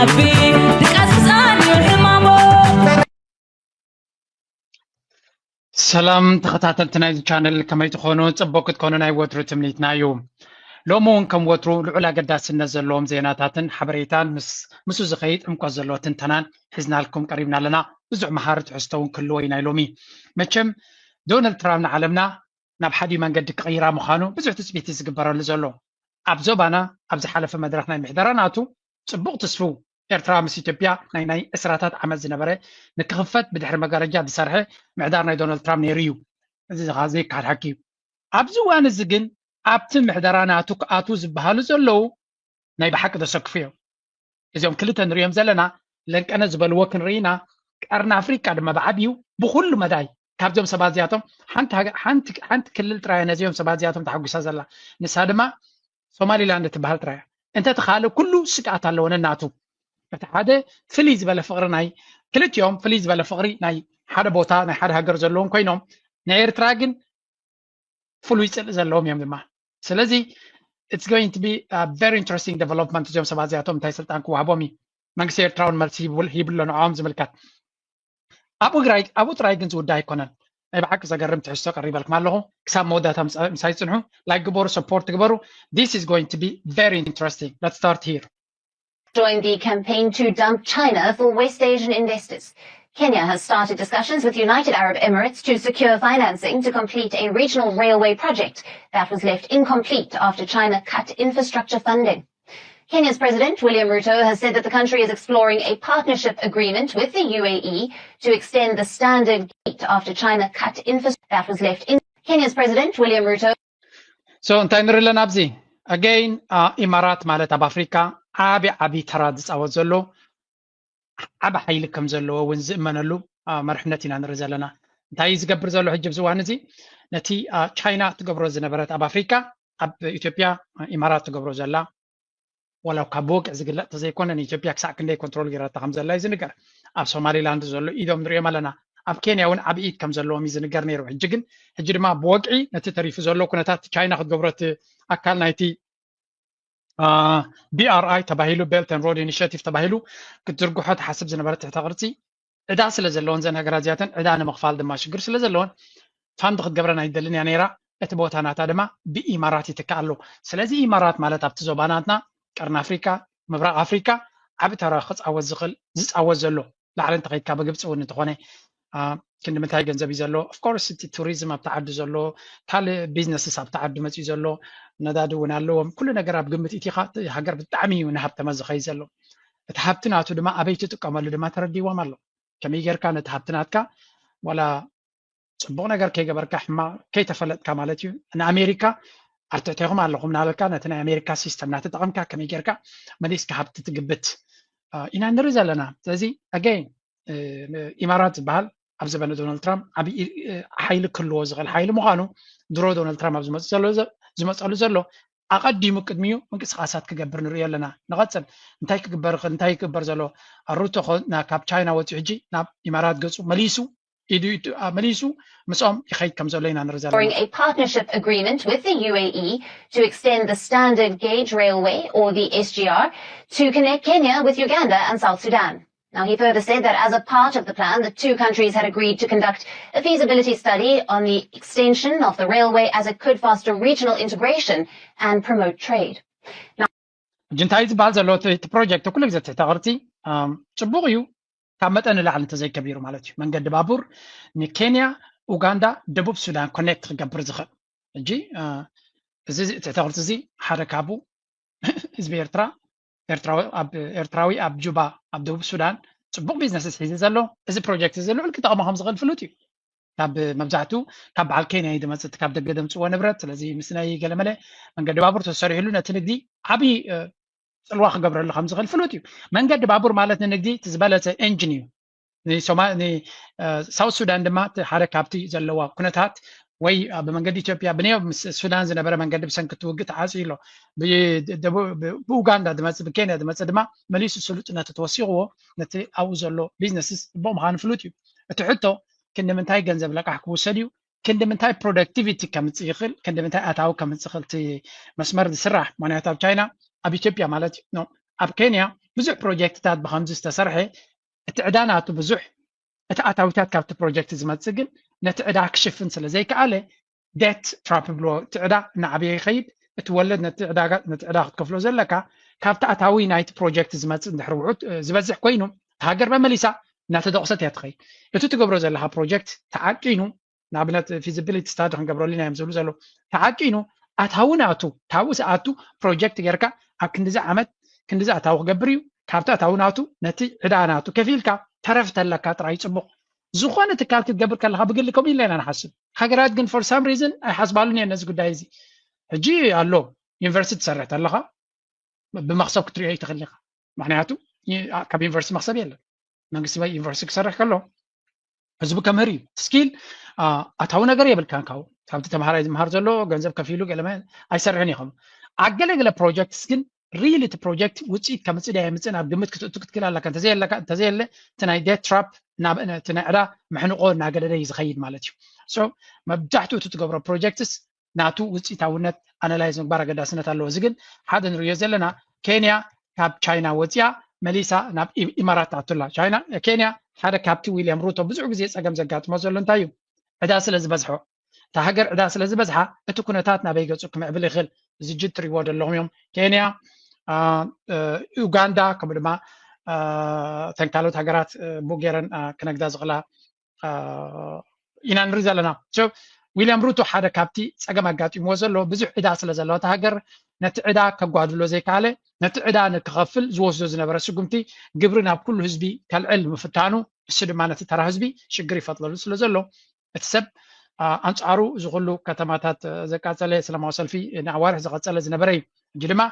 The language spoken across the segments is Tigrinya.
ድቃስ ህፃን እዩ ሕማሞ። ሰላም ተኸታተልቲ ናይዚ ቻነል፣ ከመይ ትኾኑ? ጽቡቕ ክትኮኑ ናይ ወትሩ ትምኒትና እዩ። ሎሚ እውን ከም ወትሩ ልዑል ኣገዳስነት ዘለዎም ዜናታትን ሓበሬታን ምስ ምስኡ ዝኸይድ ዕምቆት ዘለዎ ትንተናን ሒዝናልኩም ቀሪብና ኣለና። ብዙሕ መሃሪ ትሕዝቶ እውን ክህልዎ እዩ ናይ ሎሚ። መቸም ዶናልድ ትራምፕ ንዓለምና ናብ ሓዲኡ መንገዲ ክቕይራ ምዃኑ ብዙሕ ትጽቢት እዩ ዝግበረሉ ዘሎ። ኣብ ዞባና ኣብ ዝሓለፈ መድረኽ ናይ ምሕደራ ናቱ ጽቡቕ ትስፉው ኤርትራ ምስ ኢትዮጵያ ናይ ናይ ዕስራታት ዓመት ዝነበረ ንክኽፈት ብድሕሪ መጋረጃ ዝሰርሐ ምሕዳር ናይ ዶናልድ ትራምፕ ነይሩ እዩ። እዚ ኸኣ ዘይከሓድ ሓቂ እዩ። ኣብዚ እዋን እዚ ግን ኣብቲ ምሕደራ ናቱ ክኣትዉ ዝበሃሉ ዘለዉ ናይ ብሓቂ ዘሰክፉ እዮም። እዚኦም ክልተ ንሪኦም ዘለና ለንቀነ ዝበልዎ ክንርኢ ኢና። ቀርኒ ኣፍሪቃ ድማ ብዓብዩ ብኹሉ መዳይ ካብዞም ሰባት እዚኣቶም ሓንቲ ሃገ- ሓንቲ ሓንቲ ክልል ጥራይ ነዚኦም ሰባት እዚኣቶም ተሓጒሳ ዘላ፣ ንሳ ድማ ሶማሊላንድ ትበሃል ጥራይ እያ። እንተተኻለ ኩሉ ስግኣት ኣለዎ ነናቱ። እቲ ሓደ ፍልይ ዝበለ ፍቕሪ ናይ ክልቲኦም ፍልይ ዝበለ ፍቕሪ ናይ ሓደ ቦታ ናይ ሓደ ሃገር ዘለዎም ኮይኖም፣ ናይ ኤርትራ ግን ፍሉይ ጽልኢ ዘለዎም እዮም ድማ። ስለዚ it's going to be a very interesting development። እዚኦም ሰባት እዚኣቶም እንታይ ስልጣን ክወሃቦም እዩ? መንግስቲ ኤርትራ እውን መልሲ ሂቡ ኣሎ ንዕኦም ዝምልከት። ኣብኡ ጥራይ ኣብኡ ጥራይ ግን ዝውዳ ኣይኮነን። ናይ ብሓቂ ዘገርም ትሕዝቶ ቀሪበልኩም ኣለኹ። ክሳብ መወዳእታ ምሳይ ጽንሑ። ላይክ ግበሩ፣ ሰፖርት ግበሩ። This is going to be very interesting. Let's start here. Joined the campaign to dump China for West Asian investors. Kenya has started discussions with United Arab Emirates to secure financing to complete a regional railway project that was left incomplete after China cut infrastructure funding. Kenya's President William Ruto has said that the country is exploring a partnership agreement with the U A E to extend the standard gauge after China cut infrastructure that was left in Kenya's President William Ruto. So እንታይ ንርኢ ኣለና ኣብዚ? Again, ኢማራት ማለት ኣብ ኣፍሪካ ዓቢ ዓቢ ተራ ዝፃወት ዘሎ ዓቢ ሓይሊ ከም ዘለዎ እውን ዝእመነሉ መርሕነት ኢና ንርኢ ዘለና። እንታይ ዝገብር ዘሎ ሕጂ ኣብዚ እዋን እዚ? ነቲ ቻይና ትገብሮ ዝነበረት ኣብ ኣፍሪካ፣ ኣብ ኢትዮጵያ ኢማራት ትገብሮ ዘላ ዋላ ካብ ብወግዒ ዝግለጽ ተዘይኮነ ንኢትዮጵያ ክሳዕ ክንደይ ኮንትሮል ገይራታ ከም ዘላ እዩ ዝንገር። ኣብ ሶማሊላንድ ዘሎ ኢዶም ንሪኦም ኣለና። ኣብ ኬንያ እውን ዓብዪ ኢድ ከም ዘለዎም እዩ ዝንገር ነይሩ። ሕጂ ግን ሕጂ ድማ ብወግዒ ነቲ ተሪፉ ዘሎ ኩነታት ቻይና ክትገብሮ እቲ ኣካል ናይቲ BRI ተባሂሉ ቤልት ኤንድ ሮድ ኢኒሽቲቭ ተባሂሉ ክትዝርግሖ ትሓስብ ዝነበረት ትሕተ ቅርጺ ዕዳ ስለ ዘለወን ዘን ሃገራት እዚኣተን ዕዳ ንምኽፋል ድማ ሽግር ስለ ዘለወን ፋንድ ክትገብረን ኣይደልን እያ ነይራ። እቲ ቦታ ናታ ድማ ብኢማራት ይትካእ ኣሎ። ስለዚ ኢማራት ማለት ኣብቲ ዞባ ናትና ቀርኒ ኣፍሪካ፣ ምብራቕ ኣፍሪካ ዓቢ ተራ ክፃወት ዝኽእል ዝፃወት ዘሎ ላዕሊ እንተኸይድካ ብግብፂ እውን እንተኾነ ክንዲ ምንታይ ገንዘብ እዩ ዘሎ? ኦፍኮርስ እቲ ቱሪዝም ኣብቲ ዓዲ ዘሎ ካልእ ቢዝነስስ ኣብቲ ዓዲ መፅኡ ዘሎ ነዳዲ እውን ኣለዎም። ኩሉ ነገር ኣብ ግምት ኢቲኻ ሃገር ብጣዕሚ እዩ ንሃብተመ ዝኸይድ ዘሎ። እቲ ሃብቲ ናቱ ድማ ኣበይ ትጥቀመሉ ድማ ተረዲዎም ኣሎ። ከመይ ጌርካ ነቲ ሃብቲ ናትካ ዋላ ፅቡቕ ነገር ከይገበርካ ሕማቕ ከይተፈለጥካ ማለት እዩ። ንኣሜሪካ ኣብ ትሕቴኹም ኣለኹም እናበልካ ነቲ ናይ ኣሜሪካ ሲስተም እናተጠቐምካ ከመይ ጌርካ መሊስካ ሃብቲ ትግብት ኢና ንርኢ ዘለና። ስለዚ ኣገይን ኢማራት ዝበሃል ኣብ ዘበነ ዶናልድ ትራምፕ ዓብዪ ሓይሊ ክህልዎ ዝኽእል ሓይሊ ምዃኑ ድሮ ዶናልድ ትራምፕ ኣብ ዝመፀሉ ዘሎ ኣቐዲሙ ቅድሚኡ ምንቅስቃሳት ክገብር ንሪኦ ኣለና። ንቐፅል እንታይ ክግበር እንታይ ክግበር ዘሎ? ሩቶ ካብ ቻይና ወፂኡ ሕጂ ናብ ኢማራት ገፁ መሊሱ ኢዱ መሊሱ ምስኦም ይኸይድ ከም ዘሎ ኢና ንርኢ ዘለና። A partnership agreement with the U A E to extend the standard gauge railway, or the S G R, to connect Kenya with Uganda and South Sudan. Now, he further said that as a part of the plan, the two countries had agreed to conduct a feasibility study on the extension of the railway, as it could foster regional integration and promote trade. ሕጂ እንታይ ዝበሃል ዘሎ እቲ ፕሮጀክት ኩሉ ግዜ ትሕተ ቅርፂ ፅቡቕ እዩ፣ ካብ መጠን ንላዕሊ እንተዘይከቢሩ ማለት እዩ። መንገዲ ባቡር ንኬንያ፣ ኡጋንዳ፣ ደቡብ ሱዳን ኮኔክት ክገብር ዝኽእል። ሕጂ እዚ ትሕተ ቅርፂ እዚ ሓደ ካብኡ ህዝቢ ኤርትራ ኤርትራዊ ኣብ ኤርትራዊ ኣብ ጁባ ኣብ ደቡብ ሱዳን ፅቡቕ ቢዝነስ ሒዙ ዘሎ እዚ ፕሮጀክት እዚ ልዑል ክጠቕሞ ከም ዝኽእል ፍሉጥ እዩ። ካብ መብዛሕትኡ ካብ በዓል ኬንያ እዩ ዝመፅእ፣ ካብ ደገ ዘምፅዎ ንብረት። ስለዚ ምስ ናይ ገለመለ መንገዲ ባቡር ተሰሪሕሉ ነቲ ንግዲ ዓብዪ ፅልዋ ክገብረሉ ከም ዝኽእል ፍሉጥ እዩ። መንገዲ ባቡር ማለት ንንግዲ እቲ ዝበለፀ ኤንጂን እዩ። ንሳውት ሱዳን ድማ ሓደ ካብቲ ዘለዋ ኩነታት ወይ ብመንገዲ ኢትዮጵያ ብንዮ ምስ ሱዳን ዝነበረ መንገዲ ብሰንኪ እቲ ውግእ ተዓፅዩ ኣሎ። ብኡጋንዳ ዝመፅእ ብኬንያ ዝመፅእ ድማ መሊሱ ስሉጥነቱ ተወሲኽዎ ነቲ ኣብኡ ዘሎ ቢዝነስስ ፅቡቕ ምዃኑ ፍሉጥ እዩ። እቲ ሕቶ ክንዲ ምንታይ ገንዘብ ለቃሕ ክውሰድ እዩ? ክንዲ ምንታይ ፕሮዳክቲቪቲ ከምፅእ ይኽእል? ክንዲ ምንታይ ኣታዊ ከምፅእ ይኽእል? እቲ መስመር ዝስራሕ ምክንያቱ ኣብ ቻይና ኣብ ኢትዮጵያ ማለት እዩ ኣብ ኬንያ ብዙሕ ፕሮጀክትታት ብከምዚ ዝተሰርሐ እቲ ዕዳ ናቱ ብዙሕ፣ እቲ ኣታዊታት ካብቲ ፕሮጀክት ዝመፅእ ግን ነቲ ዕዳ ክሽፍን ስለ ዘይከኣለ ዴት ትራፕ ብሎ፣ እቲ ዕዳ እናዓበየ ይኸይድ። እቲ ወለድ ነቲ ዕዳ ነቲ ዕዳ ክትከፍሎ ዘለካ ካብቲ ኣታዊ ናይቲ ፕሮጀክት ዝመፅእ እንድሕር ውሑድ ዝበዝሕ ኮይኑ፣ ሃገር መመሊሳ እናተደቑሰት እያ ትኸይድ። እቲ ትገብሮ ዘለካ ፕሮጀክት ተዓቂኑ፣ ንኣብነት ፊዚቢሊቲ ስታዲ ክንገብረሉ ኢና እዮም ዝብሉ ዘለዉ። ተዓቂኑ ኣታዊ ናቱ ካብኡ ዝኣቱ ፕሮጀክት ጌርካ ኣብ ክንዲዚ ዓመት ክንዲዚ ኣታዊ ክገብር እዩ፣ ካብቲ ኣታዊ ናቱ ነቲ ዕዳ ናቱ ከፊልካ ተረፍ ተለካ ጥራይ ጽቡቕ። ዝኾነ ትካል ክትገብር ከለካ ብግሊ ከምኡ ኢልና ኢና ንሓስብ። ሃገራት ግን for some reason ኣይሓስባሉን እየን ነዚ ጉዳይ እዚ። ሕጂ ኣሎ ዩኒቨርሲቲ ትሰርሕ ተለካ ብመክሰብ ክትሪኦ ይትኽእል ኢኻ። ምክንያቱ ካብ ዩኒቨርሲቲ መክሰብ የለን። መንግስቲ ዩኒቨርሲቲ ክሰርሕ ከሎ ህዝቡ ከምህር እዩ። ስኪል ኣታዊ ነገር የብልካን። ካብኡ ካብቲ ተምሃራይ ዝምሃር ዘሎ ገንዘብ ከፊሉ ገለመ ኣይሰርሕን ኢኹም። ኣብ ገለገለ ፕሮጀክትስ ግን ሪል እቲ ፕሮጀክት ውፅኢት ከምፅእ ድያ የምፅእን ኣብ ግምት ክትእቱ ክትክእል ኣለካ። እንተዘየለ እቲ ናይ ዴት ትራፕ እቲ ናይ ዕዳ መሕንቆ እናገደደ እዩ ዝኸይድ ማለት እዩ። መብዛሕትኡ እቲ ትገብሮ ፕሮጀክትስ ናቱ ውፅኢታውነት ኣናላይዝ ምግባር ኣገዳስነት ኣለዎ። እዚ ግን ሓደ ንሪኦ ዘለና ኬንያ ካብ ቻይና ወፂኣ መሊሳ ናብ ኢማራት ትኣቱላ። ቻይና ኬንያ ሓደ ካብቲ ዊልያም ሩቶ ብዙሕ ግዜ ፀገም ዘጋጥሞ ዘሎ እንታይ እዩ? ዕዳ ስለ ዝበዝሖ። እታ ሃገር ዕዳ ስለ ዝበዝሓ እቲ ኩነታት ናበይ ገፁ ክምዕብል ይኽእል? ዝጅ ትሪዎ ዘለኹም እዮም። ኬንያ፣ ኡጋንዳ ከምኡ ድማ እተን ካልኦት ሃገራት ብኡ ገይረን ክነግዳ ዝኽእላ ኢና ንርኢ ዘለና። ዊልያም ሩቶ ሓደ ካብቲ ፀገም ኣጋጢምዎ ዘሎ ብዙሕ ዕዳ ስለ ዘለዎ እታ ሃገር ነቲ ዕዳ ከጓድሎ ዘይከኣለ ነቲ ዕዳ ንክኸፍል ዝወስዶ ዝነበረ ስጉምቲ ግብሪ ናብ ኩሉ ህዝቢ ከልዕል ምፍታኑ እሱ ድማ ነቲ ተራ ህዝቢ ሽግር ይፈጥረሉ ስለ ዘሎ እቲ ሰብ ኣንፃሩ እዚ ኩሉ ከተማታት ዘቃፀለ ሰላማዊ ሰልፊ ንኣዋርሕ ዝቐፀለ ዝነበረ እዩ። ሕጂ ድማ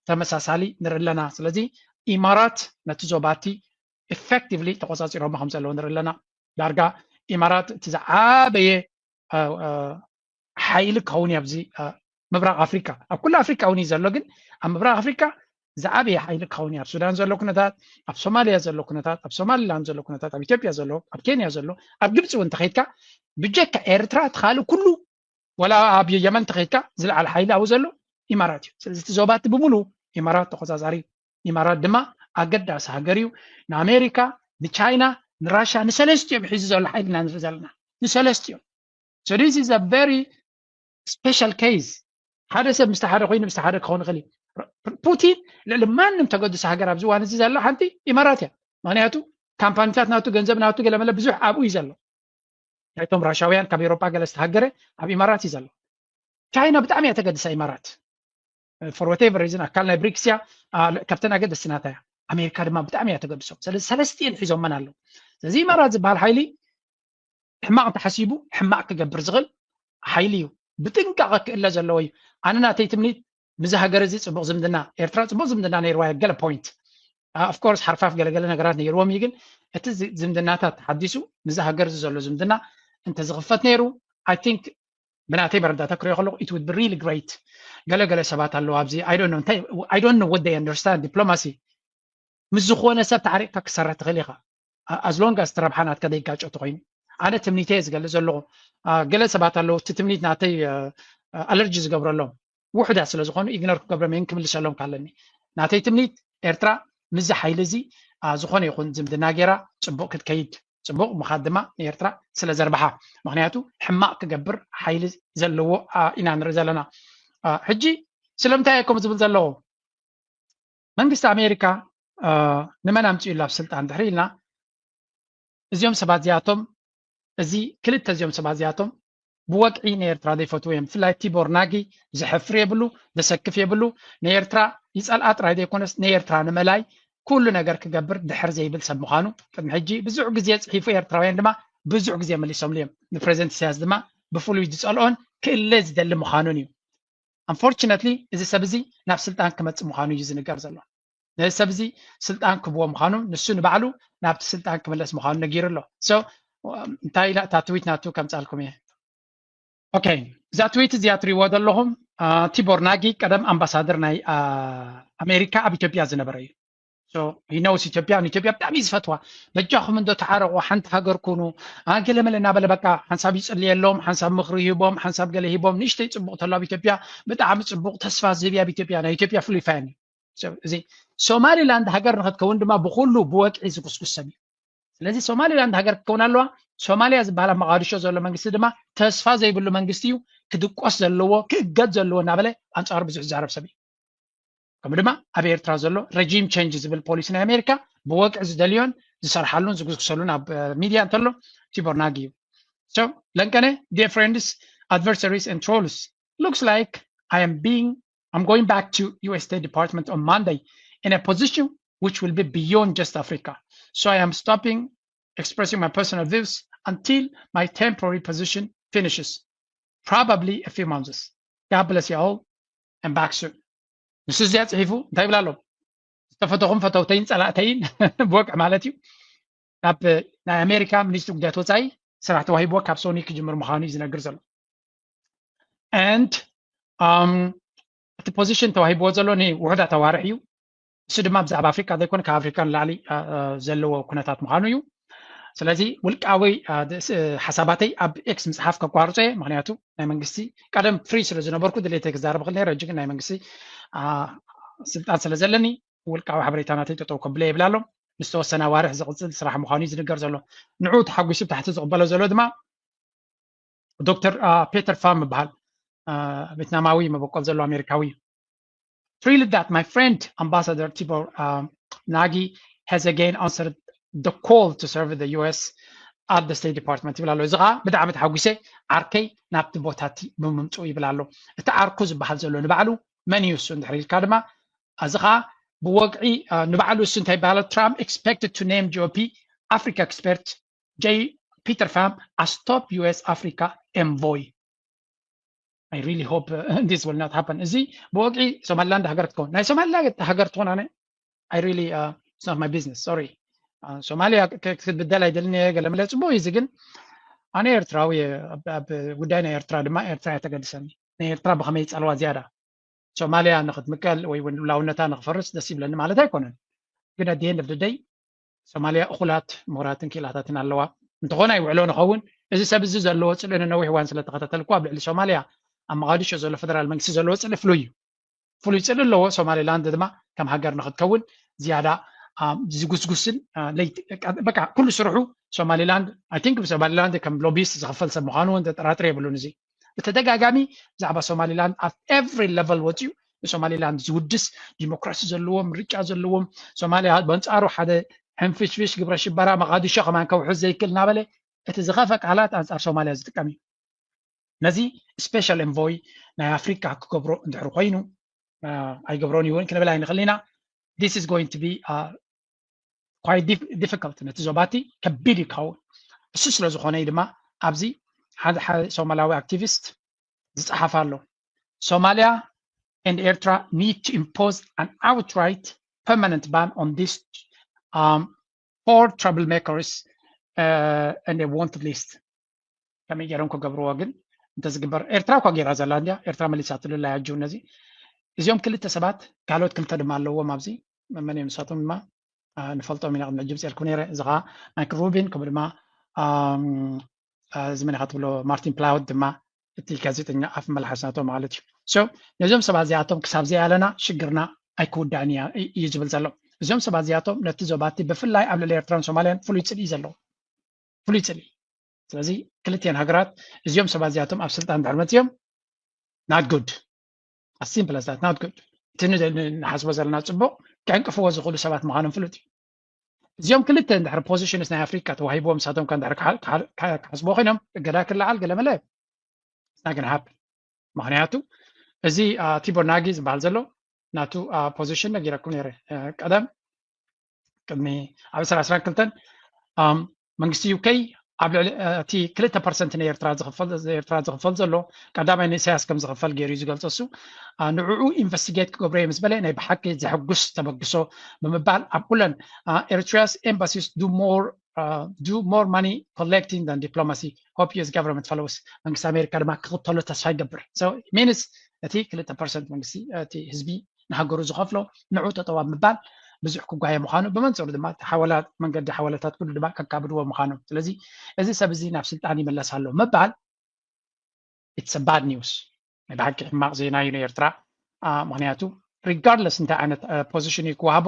ተመሳሳሊ ንርኢ ኣለና። ስለዚ ኢማራት ነቲ ዞባቲ ኢፌክቲቭሊ ተቆፃፂሮሞ ከም ዘለዉ ንርኢ ኣለና። ዳርጋ ኢማራት እቲ ዝዓበየ ሓይሊ ክኸውን እዩ ኣብዚ ምብራቕ ኣፍሪካ። ኣብ ኩሉ ኣፍሪካ እውን እዩ ዘሎ፣ ግን ኣብ ምብራቕ ኣፍሪካ ዝዓበየ ሓይሊ ክኸውን እዩ። ኣብ ሱዳን ዘሎ ኩነታት፣ ኣብ ሶማልያ ዘሎ ኩነታት፣ ኣብ ሶማሊላንድ ዘሎ ኩነታት፣ ኣብ ኢትዮጵያ ዘሎ፣ ኣብ ኬንያ ዘሎ፣ ኣብ ግብፂ እውን እንተኸይድካ ብጀካ ኤርትራ እቲ ካልእ ኩሉ ወላ ኣብ የመን እንተኸይድካ ዝለዓለ ሓይሊ ኣብኡ ዘሎ ኢማራት እዩ። ስለዚ እቲ ዞባ እቲ ብምሉ ኢማራት ተቆፃፃሪ። ኢማራት ድማ ኣገዳሲ ሃገር እዩ። ንኣሜሪካ፣ ንቻይና፣ ንራሻ፣ ንሰለስቲኦም ሒዙ ዘሎ ሓይሊ ኢና ንርኢ ዘለና። ንሰለስቲኦም። So this is a very special case። ሓደ ሰብ ምስቲ ሓደ ኮይኑ ምስቲ ሓደ ክኸውን ይኽእል እዩ። ፑቲን ልዕሊ ማንም ተገድሶ ሃገር ኣብዚ እዋን እዚ ዘላ ሓንቲ ኢማራት እያ። ምክንያቱ ካምፓኒታት ናቱ፣ ገንዘብ ናቱ፣ ገለመለ ብዙሕ ኣብኡ እዩ ዘሎ። ናይቶም ራሻውያን ካብ ኤውሮጳ ገለ ዝተሃገረ ኣብ ኢማራት እዩ ዘሎ። ቻይና ብጣዕሚ እያ ተገድሳ ኢማራት። For whatever reason ኣካል ናይ ብሪክስ እያ፣ ካብተን ኣገደስቲ ናታ እያ። ኣሜሪካ ድማ ብጣዕሚ እያ ተገድሶም። ስለዚ ሰለስቲኤን ሒዞመን ኣለዉ። ስለዚ ኢማራት ዝበሃል ሓይሊ ሕማቕ እንተሓሲቡ ሕማቕ ክገብር ዝኽእል ሓይሊ እዩ። ብጥንቃቐ ክእለ ዘለዎ እዩ። ኣነ ናተይ ትምኒት ምዚ ሃገር እዚ ፅቡቕ ዝምድና፣ ኤርትራ ፅቡቕ ዝምድና ነይርዋ ገለ ፖይንት ኦፍኮርስ ሓርፋፍ ገለገለ ነገራት ነይርዎም እዩ፣ ግን እቲ ዝምድናታት ተሓዲሱ ምዚ ሃገር እዚ ዘሎ ዝምድና እንተዝኽፈት ነይሩ I think ብናተይ መረዳእታ ክሪኦ ከለኹ it would be really great። ገለገለ ሰባት ኣለዉ ኣብዚ I don't know እንታይ I don't know what they understand diplomacy። ምስ ዝኾነ ሰብ ተዓሪቕካ ክሰርሕ ትኽእል ኢኻ as long as ረብሓ ናትካ ዘይጋጮ ተኮይኑ። ኣነ ትምኒተይ ዝገልፅ ዘለኹ። ገለ ሰባት ኣለዉ እቲ ትምኒት ናተይ ኣለርጂ ዝገብረሎም ውሑዳት ስለ ዝኾኑ ኢግኖር ክገብሮም እየን ክምልሰሎም ካለኒ። ናተይ ትምኒት ኤርትራ ምዚ ሓይሊ እዚ ዝኾነ ይኹን ዝምድና ገይራ ፅቡቕ ክትከይድ፣ ፅቡቕ ምኻድ ድማ ንኤርትራ ስለ ዘርብሓ። ምክንያቱ ሕማቕ ክገብር ሓይሊ ዘለዎ ኢና ንርኢ ዘለና። ሕጂ ስለምንታይ እየ ከምኡ ዝብል ዘለኹ? መንግስቲ ኣሜሪካ ንመን ኣምፂኡ ኣብ ስልጣን ድሕሪ ኢልና እዚኦም ሰባት እዚኣቶም እዚ ክልተ እዚኦም ሰባት እዚኣቶም ብወግዒ ንኤርትራ ዘይፈትዉ እዮም። ብፍላይ ቲቦር ናጊ ዘሕፍር የብሉ፣ ዘሰክፍ የብሉ። ንኤርትራ ይጸልኣ ጥራይ ዘይኮነስ ንኤርትራ ንምእላይ ኩሉ ነገር ክገብር ድሕር ዘይብል ሰብ ምዃኑ ቅድሚ ሕጂ ብዙሕ ግዜ ጽሒፉ፣ ኤርትራውያን ድማ ብዙሕ ግዜ መሊሶምሉ እዮም። ንፕረዚደንት ኢሳያስ ድማ ብፍሉይ ዝጸልኦን ክእለ ዝደሊ ምዃኑን እዩ። Unfortunately እዚ ሰብ እዚ ናብ ስልጣን ክመጽእ ምዃኑ እዩ ዝንገር ዘሎ። ነዚ ሰብ እዚ ስልጣን ክብዎ ምዃኑ፣ ንሱ ንባዕሉ ናብቲ ስልጣን ክምለስ ምዃኑ ነጊሩ ኣሎ። So እንታይ ኢላ እታ ትዊት ናቱ ከምጻልኩም እየ። ኦኬ፣ እዛ ትዊት እዚኣ ትሪእዎ ዘለኹም ቲቦር ናጊ ቀደም ኣምባሳደር ናይ ኣሜሪካ ኣብ ኢትዮጵያ ዝነበረ እዩ። So he knows ኢትዮጵያ፣ ንኢትዮጵያ ብጣዕሚ እዩ ዝፈትዋ። በጃኹም እንዶ ተዓረቑ፣ ሓንቲ ሃገር ኩኑ፣ ገለመለ እናበለ በቃ ሓንሳብ ይጽልየሎም፣ ሓንሳብ ምኽሪ ሂቦም፣ ሓንሳብ ገለ ሂቦም፣ ንእሽተይ ጽቡቕ ተሎ ኣብ ኢትዮጵያ ብጣዕሚ ጽቡቕ ተስፋ ዝህብ እዩ ኣብ ኢትዮጵያ። ናይ ኢትዮጵያ ፍሉይ ፋን እዩ። እዚ ሶማሊላንድ ሃገር ንክትከውን ድማ ብኩሉ ብወግዒ ዝጉስጉስ ሰብ እዩ። ስለዚ ሶማሊላንድ ሃገር ክትከውን ኣለዋ። ሶማሊያ ዝበሃል ኣብ መቃዲሾ ዘሎ መንግስቲ ድማ ተስፋ ዘይብሉ መንግስቲ እዩ፣ ክድቆስ ዘለዎ ክእገድ ዘለዎ እናበለ ኣንፃሩ ብዙሕ ዝዛረብ ሰብ እዩ። ከምኡ ድማ ኣብ ኤርትራ ዘሎ regime change ዝብል ፖሊሲ ናይ ኣሜሪካ ብወግዒ ዝደልዮን ዝሰርሓሉን ዝጉስጉሰሉን ኣብ ሚድያ እንተሎ ቲቦር ናጊ እዩ። So ለንቀነ, dear friends, adversaries and trolls, looks like I am being I'm going back to U S State Department on Monday in a position which will be beyond just Africa. So I am stopping expressing my personal views until my temporary position finishes, probably a few months. God bless you all and back soon. ንሱ እዚኣ ጽሒፉ እንታይ ይብላ ኣሎ? ዝተፈተኹም ፈተውተይን ጸላእተይን ብወግዒ ማለት እዩ። ናብ ናይ ኣሜሪካ ሚኒስትሪ ጉዳያት ወፃኢ ስራሕ ተዋሂብዎ ካብ ሶኒ ክጅምር ምዃኑ እዩ ዝነግር ዘሎ። And እቲ position ተዋሂብዎ ዘሎ ንውሑዳት ኣዋርሕ እዩ። እሱ ድማ ብዛዕባ ኣፍሪካ ዘይኮነ ካብ ኣፍሪካ ንላዕሊ ዘለዎ ኩነታት ምዃኑ እዩ። ስለዚ ውልቃዊ ሓሳባተይ ኣብ ኤክስ ምፅሓፍ ከቋርፆ እየ። ምክንያቱ ናይ መንግስቲ ቀደም ፍሪ ስለ ዝነበርኩ ድሌተይ ክዛረብ ክእል ነረ። ሕጂ ግን ናይ መንግስቲ ስልጣን ስለ ዘለኒ ውልቃዊ ሓበሬታ ናተይ ጠጠው ከብለ ይብል ኣሎ። ንዝተወሰነ ኣዋርሕ ዝቕፅል ስራሕ ምዃኑ እዩ ዝንገር ዘሎ። ንዑ ተሓጒሱ ብታሕቲ ዝቕበሎ ዘሎ ድማ ዶክተር ፔተር ፋም ይበሃል። ቬትናማዊ መበቆል ዘሎ ኣሜሪካዊ እዩ። Thrilled that my friend Ambassador Tibor uh, Nagi has again answered the call to serve the U S at the State Department ይብል ኣሎ። እዚ ከዓ ብጣዕሚ ተሓጒሰ ዓርከይ ናብቲ ቦታ እቲ ብምምፅኡ ይብል ኣሎ። እቲ ዓርኩ ዝበሃል ዘሎ ንባዕሉ መን እዩ እሱ እንድሕር ኢልካ ድማ እዚ ከዓ ብወግዒ ንባዕሉ እሱ እንታይ ይበሃል? Trump expected to name G O P Africa expert J Peter Pham as top U S Africa envoy. I really hope uh, this will not happen. እዚ ብወግዒ ሶማሊላንድ ሃገር ትከውን ናይ ሶማሊላንድ ሃገር ትኾን ኣነ I really uh, it's not my business, sorry. ሶማሊያ ክትብደል ኣይደልን እየ። ገለ መለ ፅቡቅ እዩ። እዚ ግን ኣነ ኤርትራዊ እየ። ኣብ ጉዳይ ናይ ኤርትራ ድማ ኤርትራ እያ ተገድሰኒ። ናይ ኤርትራ ብከመይ ይፀልዋ ዝያዳ ሶማሊያ ንክትምቀል ወይ እውን ልውላውነታ ንክፈርስ ደስ ይብለኒ ማለት ኣይኮነን። ግን at the end of the day ሶማሊያ እኹላት ምሁራትን ክኢላታትን ኣለዋ። እንተኾነ ኣይውዕሎ ንኸውን። እዚ ሰብ እዚ ዘለዎ ፅልኢ ንነዊሕ እዋን ስለተኸታተልኩ ኣብ ልዕሊ ሶማሊያ ኣብ መቓዲሾ ዘሎ ፈደራል መንግስቲ ዘለዎ ፅልኢ ፍሉይ እዩ። ፍሉይ ፅልኢ ኣለዎ። ሶማሊላንድ ድማ ከም ሃገር ንክትከውን ዝያዳ ዝጉስጉስን በቃ ኩሉ ስርሑ ሶማሊላንድ I think ብሶማሊላንድ ከም ሎቢስት ዝኽፈል ሰብ ምዃኑ እውን ዘጠራጥር የብሉን። እዚ ብተደጋጋሚ ብዛዕባ ሶማሊላንድ ኣብ every level ወፂኡ ንሶማሊላንድ ዝውድስ ዲሞክራሲ ዘለዎም ምርጫ ዘለዎም ሶማሊያ በንፃሩ ሓደ ሕንፍሽፍሽ ግብረ ሽበራ መቓዲሾ ከማን ከውሕዝ ዘይክእል እናበለ እቲ ዝኸፈ ቃላት ኣንፃር ሶማሊያ ዝጥቀም እዩ። ነዚ special envoy ናይ ኣፍሪካ ክገብሮ እንድሕር ኮይኑ ኣይገብሮን ይውን ክንብል ኣይንኽእል ኢና። This is going to be quite difficult፣ ነቲ ዞባቲ ከቢድ ይኸውን። እሱ ስለ ዝኾነ ድማ ኣብዚ ሓደ ሓደ ሶማላዊ ኣክቲቪስት ዝፀሓፍ ኣሎ። Somalia and Eritrea need to impose an outright permanent ban on these um, four troublemakers uh, and a wanted list. ከመይ ገይሮም ክገብርዎ ግን እንተዝግበር ኤርትራ እኳ ገይራ ዘላ እንዲያ። ኤርትራ መሊሳትሉ ኣላ ያጁ ነዚ። እዚኦም ክልተ ሰባት ካልኦት ክልተ ድማ ኣለዎም ኣብዚ። መን እዮም ንሳቶም ድማ ንፈልጦም ኢና ቅድሚ ሕጂ ምፅኤልኩም ነይረ። እዚ ከዓ ማይክል ሩቢን ከምኡ ድማ እዚ መን ኢኻ ትብሎ ማርቲን ፕላውድ ድማ እቲ ጋዜጠኛ ኣፍ መላሓስ ናቶም ማለት እዩ። ነዞም ሰባት እዚኣቶም ክሳብ ዘይኣለና ሽግርና ኣይክውዳእን እዩ ዝብል ዘሎ። እዚኦም ሰባት እዚኣቶም ነቲ ዞባቲ ብፍላይ ኣብ ልዕሊ ኤርትራን ሶማልያን ፍሉይ ፅልኢ ዘለዎ ፍሉይ ፅልኢ። ስለዚ ክልቲአን ሃገራት እዚኦም ሰባት እዚኣቶም ኣብ ስልጣን ድሕር መፅዮም not good as simple as that not good። እቲ ንሓስቦ ዘለና ፅቡቅ ከዕንቅፍዎ ዝኽእሉ ሰባት ምዃኖም ፍሉጥ እዩ። እዚኦም ክልተ እንድሕር positions ናይ ኣፍሪካ ተዋሂብዎም ንሳቶም ከ እንድሕር ክሓስብዎ ኮይኖም እገዳ ክለዓል ገለ መለ it's not gonna happen። ምክንያቱ እዚ ቲቦር ናጊ ዝበሃል ዘሎ ናቱ position ነጊረኩም ነይረ ቀደም ቅድሚ ኣብ ዕስራ ዕስራን ክልተን መንግስቲ ዩ ኬ ኣብ ልዕሊ እቲ ክልተ ፐርሰንት ንኤርትራ ዝኽፈል ዘሎ ቀዳማይ ንኢሳያስ ከም ዝኽፈል ገይሩ እዩ ዝገልጾ። እሱ ንዕኡ ኢንቨስቲጌት ክገብሮ እየ ምስ በለ ናይ ብሓቂ ዘሐጉስ ተበግሶ ብምባል ኣብ ኩለን Eritrea's embassies do more do more money collecting than diplomacy, hope U S government follows። መንግስቲ ኣሜሪካ ድማ ክኽተሎ ተስፋ ይገብር። ሚንስ እቲ ክልተ ፐርሰንት መንግስቲ እቲ ህዝቢ ንሃገሩ ዝኸፍሎ ንዑ ጠጠው ኣብ ምባል ብዙሕ ክጓየ ምዃኑ ብመንፅሩ ድማ እቲ ሓወላ መንገዲ ሓወላታት ኩሉ ድማ ከካብድዎ ምዃኑ። ስለዚ እዚ ሰብ እዚ ናብ ስልጣን ይመለስ ኣሎ ምባል it's a bad news። ናይ ብሓቂ ሕማቕ ዜና እዩ ንኤርትራ። ምክንያቱ regardless እንታይ ዓይነት position እዩ ክወሃቦ፣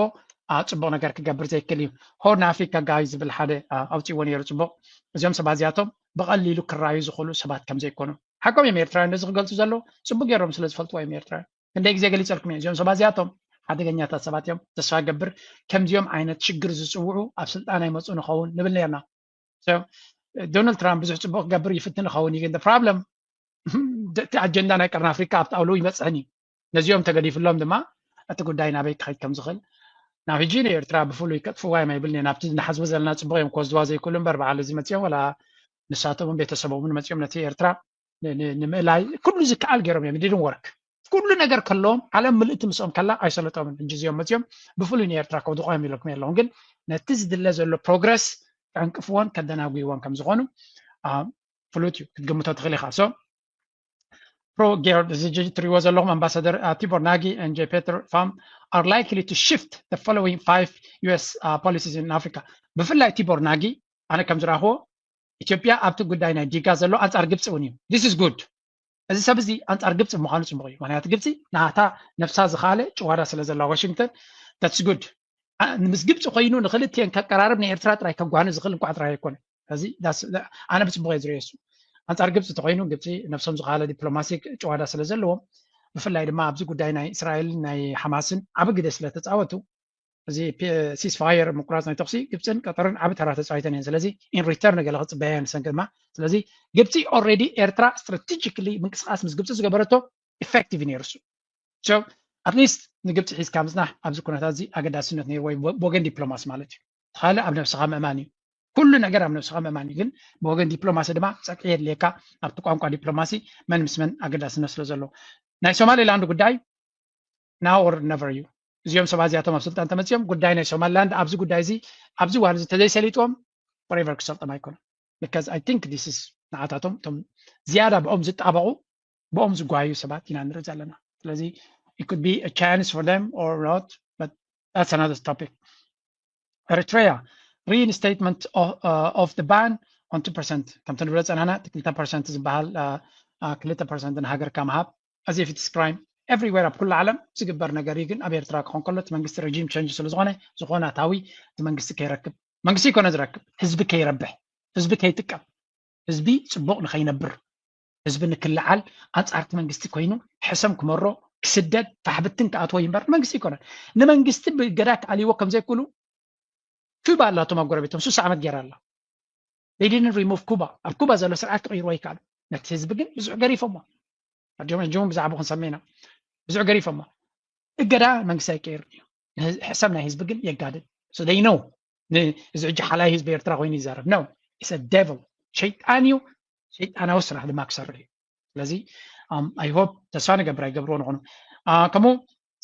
ጽቡቕ ነገር ክገብር ዘይክእል እዩ። ሆርን ኣፍሪካ ጋይ ዝብል ሓደ ኣውፅዎ ነይሩ። ጽቡቕ፣ እዚኦም ሰባት እዚኣቶም ብቐሊሉ ክራዩ ዝኽእሉ ሰባት ከም ዘይኮኑ ሓቆም እዮም። ኤርትራውያን ነዚ ክገልፁ ዘለዉ ጽቡቕ ገይሮም ስለ ዝፈልጥዎ እዮም። ኤርትራውያን ክንደይ ግዜ ገሊፀልኩም እየ። እዚኦም ሰባት እዚኣቶም ሓደገኛታት ሰባት እዮም። ተስፋ ገብር ከምዚኦም ዓይነት ሽግር ዝፅውዑ ኣብ ስልጣን ኣይመፁ ንኸውን ንብል ነርና። ዶናልድ ትራምፕ ብዙሕ ፅቡቕ ክገብር ይፍትን ይኸውን እዩ፣ ግን problem እቲ ኣጀንዳ ናይ ቀርኒ ኣፍሪካ ኣብቲ ኣውሎ ይበፅሕን እዩ። ነዚኦም ተገዲፍሎም ድማ እቲ ጉዳይ ናበይ ክኸይድ ከም ዝኽእል ናብ ሕጂ ንኤርትራ ብፍሉይ ከጥፍዋ እዮም ኣይብልን እየ። ናብቲ ንሓስቦ ዘለና ፅቡቕ እዮም ክወስድዋ ዘይክእሉ እምበር፣ በዓል እዚ መፅኦም ወላ ንሳቶምን ቤተሰቦምን መፅኦም ነቲ ኤርትራ ንምእላይ ኩሉ ዝከኣል ገይሮም እዮም። ዲድን ወርክ ኩሉ ነገር ከለዎም ዓለም ምልእቲ ምስኦም ከላ ኣይሰለጦምን። ሕጂ እዚኦም መፅኦም ብፍሉይ ንኤርትራ ከውድቑ እዮም ኢለኩም ኣለኹም። ግን ነቲ ዝድለ ዘሎ ፕሮግረስ ከዕንቅፍዎን ከደናጉይዎን ከም ዝኾኑ ፍሉጥ እዩ፣ ክትግምቶ ትኽእል ኢኻ። So ፕሮ ጌር እዚ ትሪዎ ዘለኹም ኣምባሳደር ቲቦር ናጊ and J Peter Pham are likely to shift the following five U S policies in Africa። ብፍላይ ቲቦር ናጊ ኣነ ከም ዝረኣኽዎ ኢትዮጵያ ኣብቲ ጉዳይ ናይ ዲጋ ዘሎ ኣንጻር ግብፂ እውን እዩ። This is good። እዚ ሰብ እዚ ኣንጻር ግብፂ ምዃኑ ፅቡቕ እዩ። ምክንያቱ ግብፂ ናታ ነብሳ ዝኻለ ጭዋዳ ስለ ዘላ ዋሽንግተን that's good። ምስ ግብፂ ኮይኑ ንክልቲኤን ከቀራርብ ንኤርትራ ጥራይ ከጓኒ ዝኽእል እንኳዕ ጥራይ ኣይኮነ። እዚ ኣነ ብፅቡቕ እየ ዝሪኦ። እሱ ኣንጻር ግብፂ ተኮይኑ ግብፂ ነብሶም ዝኻለ ዲፕሎማሲ ጭዋዳ ስለ ዘለዎም ብፍላይ ድማ ኣብዚ ጉዳይ ናይ እስራኤልን ናይ ሓማስን ዓቢ ግደ ስለ ተፃወቱ እዚ ሲስፋየር ምቁራፅ ናይ ተኩሲ ግብፅን ቀጠርን ዓቢ ተራ ተፃዊተን እየን። ስለዚ in return ገለ ክፅበያ እየን ንሰን ድማ። ስለዚ ግብፂ already ኤርትራ strategically ምንቅስቃስ ምስ ግብፂ ዝገበረቶ effective እዩ ነይሩ እሱ። So at least ንግብፂ ሒዝካ ምፅናሕ ኣብዚ ኩነታት እዚ ኣገዳስነት ነይሩ ወይ ብወገን ዲፕሎማሲ ማለት እዩ። ካልእ ኣብ ነብስኻ ምእማን እዩ። ኩሉ ነገር ኣብ ነብስኻ ምእማን እዩ። ግን ብወገን ዲፕሎማሲ ድማ ፀቅዒ የድልየካ ኣብቲ ቋንቋ ዲፕሎማሲ መን ምስ መን ኣገዳስነት ስለ ዘለዎ። ናይ ሶማሊላንድ ጉዳይ now or never እዩ። እዚኦም ሰባት እዚኣቶም ኣብ ስልጣን ተመፅኦም ጉዳይ ናይ ሶማሊላንድ ኣብዚ ጉዳይ እዚ ኣብዚ ዋል እዚ ተዘይሰሊጥዎም forever ክሰልጦም ኣይኮነን። Because I think this is ንዓታቶም እቶም ዝያዳ ብኦም ዝጣበቑ ብኦም ዝጓዩ ሰባት ኢና ንርኢ ዘለና። ስለዚ it could be a chance for them or not, but that's another topic። Eritrea reinstatement of, uh, of the ban on two percent ከምቲ ንብሎ ፀናና ክልተ ፐርሰንት ዝበሃል ክልተ ፐርሰንት ንሃገርካ ምሃብ as if it's crime everywhere ኣብ ኩሉ ዓለም ዝግበር ነገር እዩ። ግን ኣብ ኤርትራ ክኾን ከሎ እቲ መንግስቲ regime change ስለ ዝኾነ ዝኾነ ኣታዊ እቲ መንግስቲ ከይረክብ መንግስቲ ይኮነ ዝረክብ ህዝቢ ከይረብሕ ህዝቢ ከይጥቀም ህዝቢ ፅቡቕ ንኸይነብር ህዝቢ ንክልዓል ኣንፃርቲ መንግስቲ ኮይኑ ሕሰም ክመሮ ክስደድ ፋሕብትን ክኣትዎ እዩ እምበር ንመንግስቲ ይኮነን። ንመንግስቲ ብገዳ ክኣልይዎ ከም ዘይክእሉ ኩባ ኣላቶም ኣብ ጎረቤቶም ሱሳ ዓመት ገይራ ኣላ። They didn't remove ኩባ። ኣብ ኩባ ዘሎ ስርዓት ክቕይርዎ ይከኣሉ። ነቲ ህዝቢ ግን ብዙሕ ገሪፎሞ። ሕጂ እውን ብዛዕባ ክንሰምዕ ኢና። ብዙሕ ገሪፎሞ። እገዳ መንግስቲ ኣይቀይርን እዩ። ሕሰም ናይ ህዝቢ ግን የጋድል። So they know እዚ ሕጂ ሓላይ ህዝቢ ኤርትራ ኮይኑ ይዛረብ ነው። It's a devil። ሸይጣን እዩ። ሸይጣናዊ ስራሕ ድማ ክሰርሕ እዩ። ስለዚ I hope ተስፋ ንገብር ኣይገብርዎ ንኾኑ ከምኡ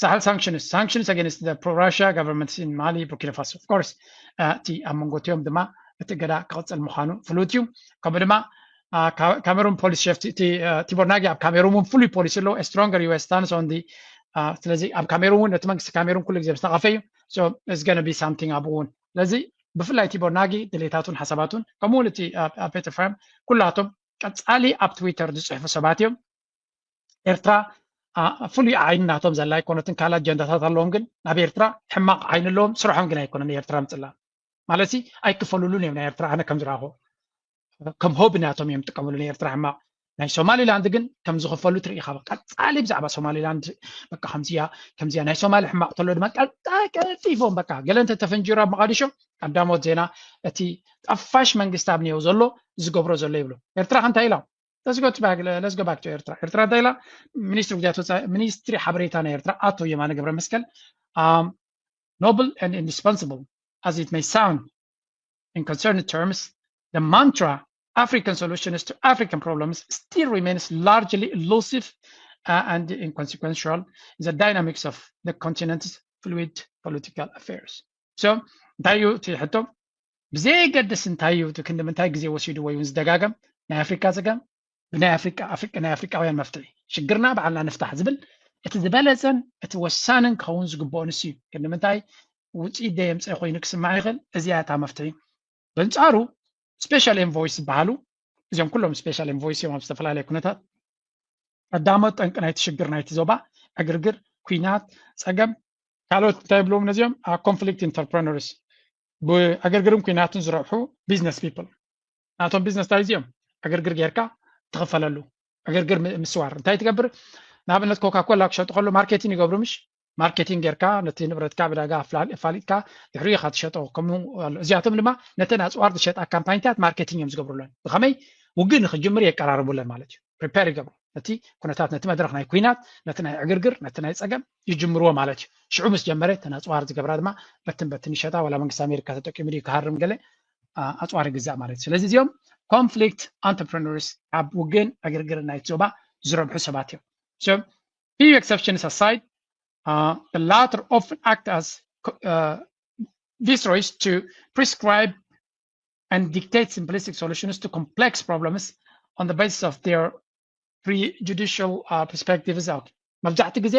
ሳሕል sanctions sanctions against the pro Russia government in Mali Burkina Faso of course እቲ ኣብ መንጎ እቲኦም ድማ እቲ እገዳ ክቕፅል ምዃኑ ፍሉጥ እዩ። ከምኡ ድማ ካሜሩን ፖሊስ ሸፍቲ እቲ ቲቦር ናጊ ኣብ ካሜሩን እውን ፍሉይ ፖሊሲ ኣለዎ። Stronger U S stance on the ስለዚ ኣብ ካሜሩን እውን ነቲ መንግስቲ ካሜሩን ኩሉ ግዜ ምስ ነቐፈ እዩ። It's gonna be something ኣብኡ እውን ስለዚ ብፍላይ ቲቦር ናጊ ድሌታቱን ሓሳባቱን ከምኡ እውን እቲ ፔተር ፋም ኩላቶም ቀፃሊ ኣብ ትዊተር ዝፅሕፉ ሰባት እዮም። ኤርትራ ፍሉይ ዓይኒ ናቶም ዘላ ኣይኮነትን ካልእ ኣጀንዳታት ኣለዎም ግን ናብ ኤርትራ ሕማቕ ዓይኒ ኣለዎም። ስርሖም ግን ኣይኮነን ኤርትራ ምፅላእ ማለት ኣይክፈሉሉን እዮም ናይ ኤርትራ ኣነ ከም ዝረኣኹ ከም ሆቢ ናቶም እዮም ዝጥቀምሉ ናይ ኤርትራ ሕማቕ ናይ ሶማሊላንድ ግን ከም ዝኽፈሉ ትርኢ ኢኻ ቀፃሊ ብዛዕባ ሶማሊላንድ በቃ ከምዚያ ከምዚያ ናይ ሶማሊ ሕማቕ ተሎ ድማ ቀልጣ ቀልጢፎም በቃ ገለ እንተ ተፈንጂሩ ኣብ መቓዲሾ ቀዳሞት ዜና እቲ ጠፋሽ መንግስቲ ኣብ ኔው ዘሎ ዝገብሮ ዘሎ ይብሉ ኤርትራ ከ እንታይ ኢላ Let's go back to ኤርትራ ኤርትራ እንታይ ኢላ ሚኒስትሪ ጉዳያት ወፃኢ ሚኒስትሪ ሓበሬታ ናይ ኤርትራ ኣቶ የማነ ገብረ መስቀል noble and indispensable as it may sound in concerned terms, the mantra African solutions to African problems still remains largely elusive uh, and inconsequential in the dynamics of the continent's fluid political affairs. So እንታይ እዩ እቲ ሕቶ ብዘየገድስ እንታይ እዩ እቲ ክንዲ ምንታይ ግዜ ወሲዱ ወይ እውን ዝደጋገም ናይ ኣፍሪካ ፀገም ብናይ ኣፍሪቃ ኣፍሪቃ ናይ ኣፍሪቃውያን መፍትሒ ሽግርና ባዕልና ንፍታሕ ዝብል እቲ ዝበለፀን እቲ ወሳንን ክኸውን ዝግብኦ ንሱ እዩ። ግን ንምንታይ ውፅኢት ደየምፀ ኮይኑ ክስማዕ ይኽእል። እዚኣ እታ መፍትሒ። በንፃሩ special envoys ዝበሃሉ እዚኦም ኩሎም special envoys እዮም ኣብ ዝተፈላለየ ኩነታት ቀዳሞት ጠንቂ ናይቲ ሽግር ናይቲ ዞባ ዕግርግር ኩናት፣ ፀገም። ካልኦት እንታይ ይብልዎም ነዚኦም? ኮንፍሊክት ኢንተርፕረነርስ፣ ብዕግርግርን ኩናትን ዝረብሑ ቢዝነስ ፒፕል። ናቶም ቢዝነስ እንታይ እዚኦም? ዕግርግር ጌርካ ትኽፈለሉ። ዕግርግር ምስዋር እንታይ ትገብር? ንኣብነት ኮካ ኮላ ክሸጡ ከሎ ማርኬቲንግ ይገብሩ፣ ምሽ? ማርኬቲንግ ጌርካ ነቲ ንብረትካ ብዳጋ ኣፋሊጥካ ድሕሪ ኢኻ ትሸጦ። ከምኡ ኣሎ። እዚኣቶም ድማ ነተን ኣፅዋር ዝሸጣ ካምፓኒታት ማርኬቲንግ እዮም ዝገብሩለን። ብኸመይ? ውግእ ንክጅምር የቀራርቡለን ማለት እዩ። ፕሪፔር ይገብሩ፣ ነቲ ኩነታት፣ ነቲ መድረኽ ናይ ኩናት፣ ነቲ ናይ ዕግርግር፣ ነቲ ናይ ፀገም ይጅምርዎ ማለት እዩ። ሽዑ ምስ ጀመረ እተን ኣፅዋር ዝገብራ ድማ በትን በትን ይሸጣ። ዋላ መንግስቲ ኣሜሪካ ተጠቂሙ ድዩ ክሃርም ገለ ኣፅዋር ይግዛእ ማለት እዩ። ስለዚ እዚኦም ኮንፍሊክት ኢንተርፕረነርስ፣ ኣብ ውግእን ዕግርግርን ናይቲ ዞባ ዝረብሑ ሰባት እዮም። So, few exceptions aside, uh, the latter often act as uh, viceroys to prescribe and dictate simplistic solutions to complex problems on the basis of their prejudicial uh, perspectives. Okay. መብዛሕቲ ግዜ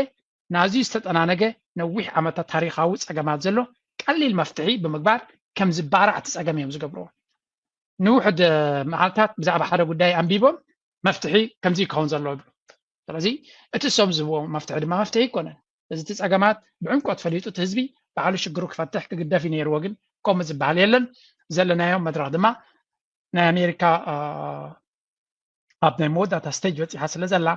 ናዚ ዝተጠናነገ ነዊሕ ዓመታት ታሪኻዊ ጸገማት ዘሎ ቀሊል መፍትሒ ብምግባር ከም ዝባራዕ እቲ ጸገም እዮም ዝገብርዎ። ንውሕድ መዓልታት ብዛዕባ ሓደ ጉዳይ ኣንቢቦም መፍትሒ ከምዚ ክኸውን ዘለዎ ይብሉ። ስለዚ እቲ እሶም ዝህብዎ መፍትሒ ድማ መፍትሒ ኣይኮነን። እዚ እቲ ጸገማት ብዕምቆት ፈሊጡ እቲ ህዝቢ ባዕሉ ሽግሩ ክፈትሕ ክግደፍ እዩ ነይርዎ፣ ግን ከምኡ ዝበሃል የለን። ዘለናዮ መድረኽ ድማ ናይ ኣሜሪካ ኣብ ናይ መወዳእታ ስቴጅ በፂሓ ስለ ዘላ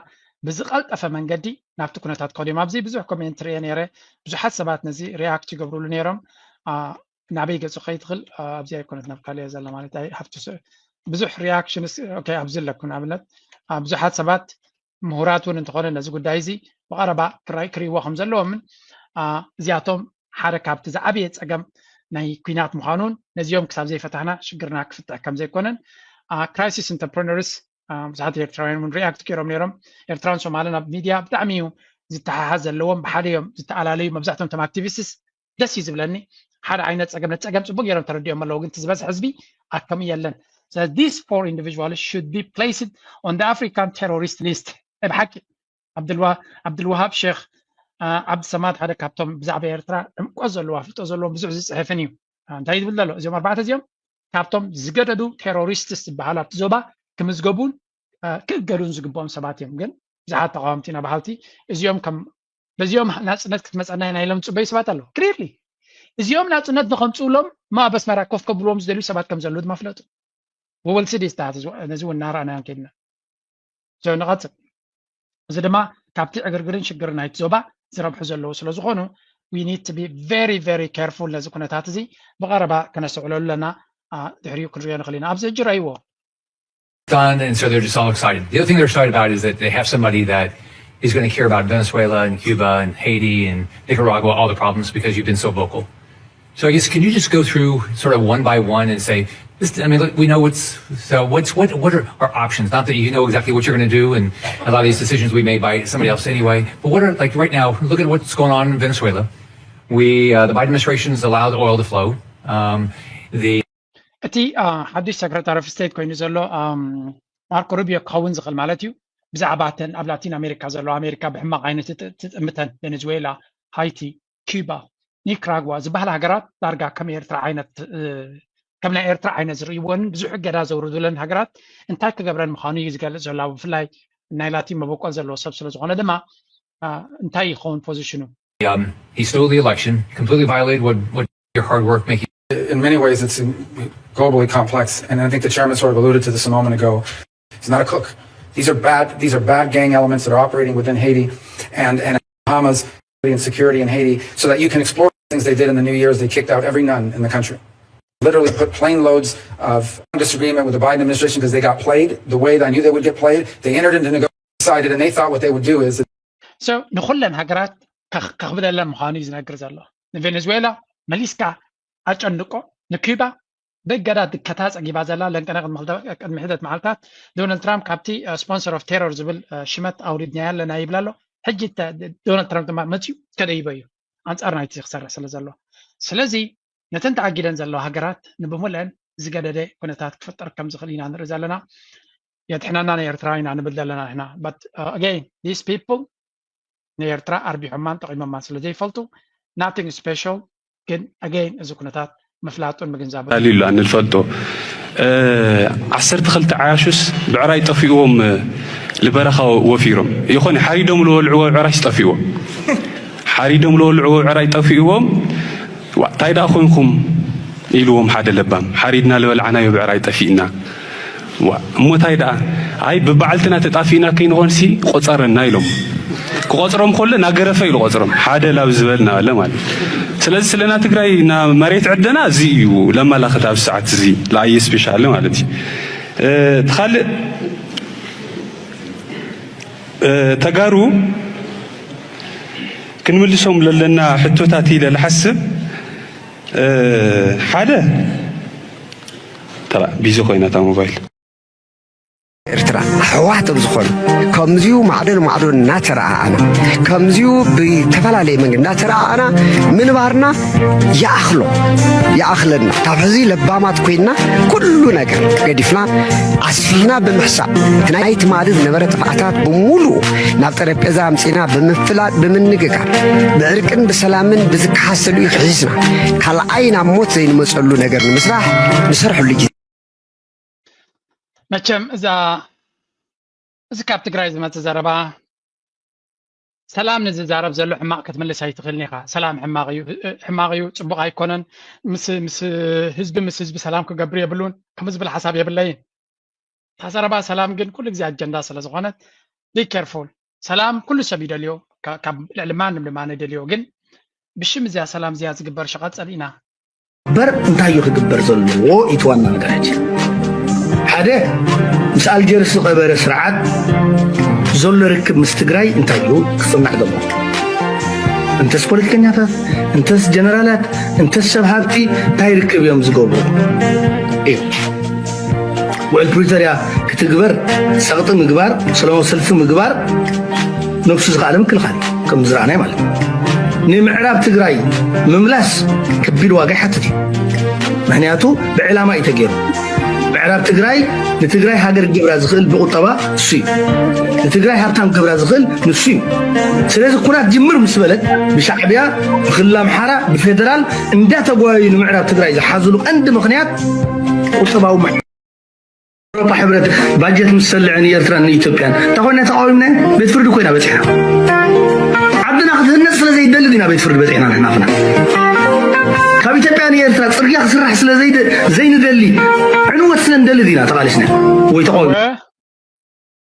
ብዝቐልጠፈ መንገዲ ናብቲ ኩነታት ከድዮም። ኣብዚ ብዙሕ ኮሜንት ርየ ነይረ፣ ብዙሓት ሰባት ነዚ ሪያክት ይገብሩሉ ነይሮም። ናበይ ገፁ ከይትኽእል ኣብዚ ኣይኮነት ናብ ካልእ ዘላ ማለት ኣይ ሃፍቱ ብዙሕ ሪያክሽንስ ኣብዚ ኣለኩ። ንኣብነት ብዙሓት ሰባት ምሁራት እውን እንተኾነ ነዚ ጉዳይ እዚ ብቐረባ ክራይ ክርእይዎ ከም ዘለዎምን እዚኣቶም ሓደ ካብቲ ዝዓበየ ፀገም ናይ ኩናት ምዃኑን ነዚኦም ክሳብ ዘይፈታሕና ሽግርና ክፍትሕ ከም ዘይኮነን ክራይሲስ ኢንተርፕረነርስ ብዙሓት ኤርትራውያን እውን ሪያክት ገይሮም ነይሮም። ኤርትራን ሶማልን ኣብ ሚድያ ብጣዕሚ እዩ ዝተሓሓዝ ዘለዎም፣ ብሓደ እዮም ዝተኣላለዩ። መብዛሕትኦም ቶም ኣክቲቪስትስ ደስ እዩ ዝብለኒ። ሓደ ዓይነት ፀገም ነቲ ፀገም ፅቡቅ ገይሮም ተረዲኦም ኣለዉ፣ ግን እቲ ዝበዝሕ ህዝቢ ኣከም የለን። So these four individuals should be placed on the African terrorist list። ናይ ብሓቂ ዓብድልዋሃብ ሼክ ዓብዲ ሰማድ ሓደ ካብቶም ብዛዕባ ኤርትራ ዕምቆት ዘለዎ ኣፍልጦ ዘለዎም ብዙሕ ዝፅሕፍን እዩ። እንታይ ዝብል ዘሎ? እዚኦም ኣርባዕተ እዚኦም ካብቶም ዝገደዱ ቴሮሪስትስ ዝበሃሉ ኣብቲ ዞባ ክምዝገቡን ክእገዱን ዝግብኦም ሰባት እዮም። ግን ብዙሓት ተቃወምቲ ኢና በሃልቲ እዚኦም ከም በዚኦም ናፅነት ክትመፀና ኢና ኢሎም ዝፅበዩ ሰባት ኣለዉ። ክሊርሊ እዚኦም ናፅነት ንከምፅኡሎም እሞ ኣብ ኣስመራ ኮፍ ከብልዎም ዝደልዩ ሰባት ከም ዘለዉ ድማ ፍለጡ። We will see this that ነዚ እውን እናረኣና ከይድና ንቐፅል። እዚ ድማ ካብቲ ዕግርግርን ሽግርን ናይቲ ዞባ ዝረብሑ ዘለዉ ስለ ዝኾኑ we need to be very very careful ነዚ ኩነታት እዚ ብቐረባ ከነስተውዕለሉ ኣለና። ድሕሪኡ ክንሪኦ ንኽእል ኢና። ኣብዚ ሕጂ ረእይዎ። Done, and so they're just all excited. The other thing they're excited about is that they have somebody that is going to care about Venezuela and Cuba and Haiti and Nicaragua, all the problems because you've been so vocal. So I guess can you just go through sort of one by one and say, this, I mean, look, we know what's so what's what what are our options? Not that you know exactly what you're going to do, and a lot of these decisions will be made by somebody else anyway. But what are like right now? Look at what's going on in Venezuela. We uh, the Biden administration has allowed oil to flow. Um, the እቲ ሓድሽ ሰክረታሪ ኦፍ ስቴት ኮይኑ ዘሎ ማርኮ ሩቢዮ ክኸውን ዝኽእል ማለት እዩ። ብዛዕባ ተን ኣብ ላቲን ኣሜሪካ ዘለዋ ኣሜሪካ ብሕማቕ ዓይነት ትጥምተን ቬኔዙዌላ፣ ሃይቲ፣ ኪባ፣ ኒክራጓ ዝበሃል ሃገራት ዳርጋ ከም ኤርትራ ዓይነት ከም ናይ ኤርትራ ዓይነት ዝርእይዎን ብዙሕ እገዳ ዘውርዱለን ሃገራት እንታይ ክገብረን ምዃኑ እዩ ዝገልጽ ዘሎ። ብፍላይ ናይ ላቲን መበቆል ዘለዎ ሰብ ስለ ዝኾነ ድማ እንታይ ይኸውን ፖዚሽኑ? Um, he stole the election, completely violated what, what your hard work making. In many ways, it's globally complex, and I think the chairman sort of alluded to this a moment ago. He's not a cook. These are bad. These are bad gang elements that are operating within Haiti and and Bahamas and security in Haiti, so that you can explore things they did in the New Year's. They kicked out every nun in the country. Literally put plane loads of disagreement with the Biden administration because they got played the way that I knew they would get played. They entered into negotiations, decided, and they thought what they would do is So ንኹለን ሃገራት ከኽብደለን ምዃኑ እዩ ዝነግር ዘሎ። ንቬኔዙዌላ መሊስካ ኣጨንቆ፣ ንኩባ ብእገዳ ድከታ ጸጊባ ዘላ ለንቀና ቅድሚ ሕደት መዓልታት ዶናልድ ትራምፕ ካብቲ ስፖንሰር ኦፍ ቴሮር ዝብል ሽመት ኣውሪድናያ ኣለና ይብል ኣሎ። ሕጂ ዶናልድ ትራምፕ ድማ መፅዩ ተደይበ እዩ ኣንፃር ናይቲ ክሰርሕ ስለ ዘሎ። ስለዚ ነተን ተኣጊደን ዘለዋ ሃገራት ንብምልአን ዝገደደ ኩነታት ክፍጠር ከም ዝኽእል ኢና ንርኢ ዘለና። የድሕነና ንኤርትራ ኢና ንብል ዘለና ንሕና። But uh, again, these people ንኤርትራ ኣርቢሖማን ጠቒሞማን ስለ ዘይፈልጡ nothing special። ግን again እዚ ኩነታት ምፍላጡን ምግንዛቡ ኣልዩላ ንልፈልጦ ዓሰርተ ክልተ ዓያሹስ ብዕራይ ጠፊእዎም ልበረኻ ወፊሮም ይኾነ ሓሪዶም ልበልዕዎ ዕራይስ ጠፊእዎም ሓሪዶም ለወልዕዎ ብዕራይ ጠፊእዎም። ዋ እንታይ ደኣ ኮንኩም ኢልዎም ሓደ ለባም። ሓሪድና ለበልዓናዮ ብዕራይ ጠፊእና። ዋ እሞ እንታይ ደኣ? ኣይ ብበዓልትና ተጣፊእና ከይንኾንሲ ቆጸረና ኢሎም። ክቆጽሮም ከሎ ናገረፈ ኢሉ ቆጽሮም ሓደ ላብ ዝበል ናበለ ማለት። ስለዚ ስለና ትግራይ ና መሬት ዕደና እዚ እዩ ለማላኸት ኣብ ሰዓት እዚ ለኣየ ስፔሻል ማለት እዩ። እቲ ካልእ ተጋሩ ክንምልሶም ለለና ሕቶታት ኢለ ልሓስብ ሓደ ተራ ቢዚ ኮይና እታ ሞባይል ኤርትራ ኣሕዋት ኣብ ዝኾኑ ከምዚኡ ማዕዶ ንማዕዶ እናተረኣኣና ከምዚኡ ብተፈላለየ መንገዲ እናተረኣኣና ምንባርና ይኣኽሎ ይኣኽለና ካብ ሕዚ ለባማት ኮይንና ኩሉ ነገር ገዲፍና ኣስፊሕና ብምሕሳብ እቲ ናይ ትማሊ ዝነበረ ጥፍኣታት ብምሉኡ ናብ ጠረጴዛ ኣምፂና ብምፍላጥ ብምንግጋር ብዕርቅን ብሰላምን ብዝከሓሰሉ እዩ ክሒስና ካልኣይ ናብ ሞት ዘይንመፀሉ ነገር ንምስራሕ ንሰርሐሉ ግዜ መቸም እዛ እዚ ካብ ትግራይ ዝመፅእ ዘረባ ሰላም ንዝዛረብ ዘሎ ሕማቕ ክትምልስ ኣይትኽእልን ኢኻ። ሰላም ሕማቕ እዩ፣ ሕማቕ እዩ፣ ፅቡቕ ኣይኮነን፣ ምስ ምስ ህዝቢ ምስ ህዝቢ ሰላም ክገብር የብሉን ከም ዝብል ሓሳብ የብለይን። እታ ዘረባ ሰላም ግን ኩሉ ግዜ ኣጀንዳ ስለ ዝኾነት be careful። ሰላም ኩሉ ሰብ ይደልዮ፣ ካብ ልዕሊ ማንም ድማ ንደልዮ፣ ግን ብሽም እዚኣ ሰላም እዚኣ ዝግበር ሸቐጥ ፀሊእና በር እንታይ እዩ ክግበር ዘለዎ? እቲ ዋና ነገር ሕጂ ሓደ ምስ ኣልጀርስ ዝቐበረ ስርዓት ዘሎ ርክብ ምስ ትግራይ እንታይ እዩ ክፅናዕ ዘለዎ? እንተስ ፖለቲከኛታት፣ እንተስ ጀነራላት፣ እንተስ ሰብ ሃብቲ እንታይ ርክብ እዮም ዝገብሩ? እዩ ውዕል ፕሪቶርያ ክትግበር ፀቕጢ ምግባር፣ ሰላማዊ ሰልፊ ምግባር ነብሱ ዝኸኣለ ምክልኻል እዩ ከም ዝረኣናይ ማለት እዩ። ንምዕራብ ትግራይ ምምላስ ከቢድ ዋጋ ይሓትት እዩ። ምክንያቱ ብዕላማ እዩ ተገይሩ። ምዕራብ ትግራይ ንትግራይ ሃገር ክገብራ ዝኽእል ብቁጠባ እሱ እዩ። ንትግራይ ሃብታም ክገብራ ዝኽእል ንሱ እዩ። ስለዚ ኩናት ጅምር ምስ በለት ብሻዕብያ ብክልል ኣምሓራ ብፌደራል እንዳተጓየዩ ንምዕራብ ትግራይ ዝሓዝሉ ቀንዲ ምክንያት ቁጠባዊ ኤውሮጳ ሕብረት ባጀት ምስ ሰልዐ ንኤርትራን ንኢትዮጵያን እንታ ኮይና ተቃዊምና ቤት ፍርዲ ኮይና በፂሕና ዓድና ክትህነፅ ስለ ዘይደሊ ዲና ቤት ፍርዲ በፂሕና ንሕና ኣፍና ካብ ኢትዮጵያ ንኤርትራ ፅርግያ ክስራሕ ስለ ዘይንደሊ ዕንወት ስለ ንደሊ ዲና ተቃሊስና ወይ ተቃዊምና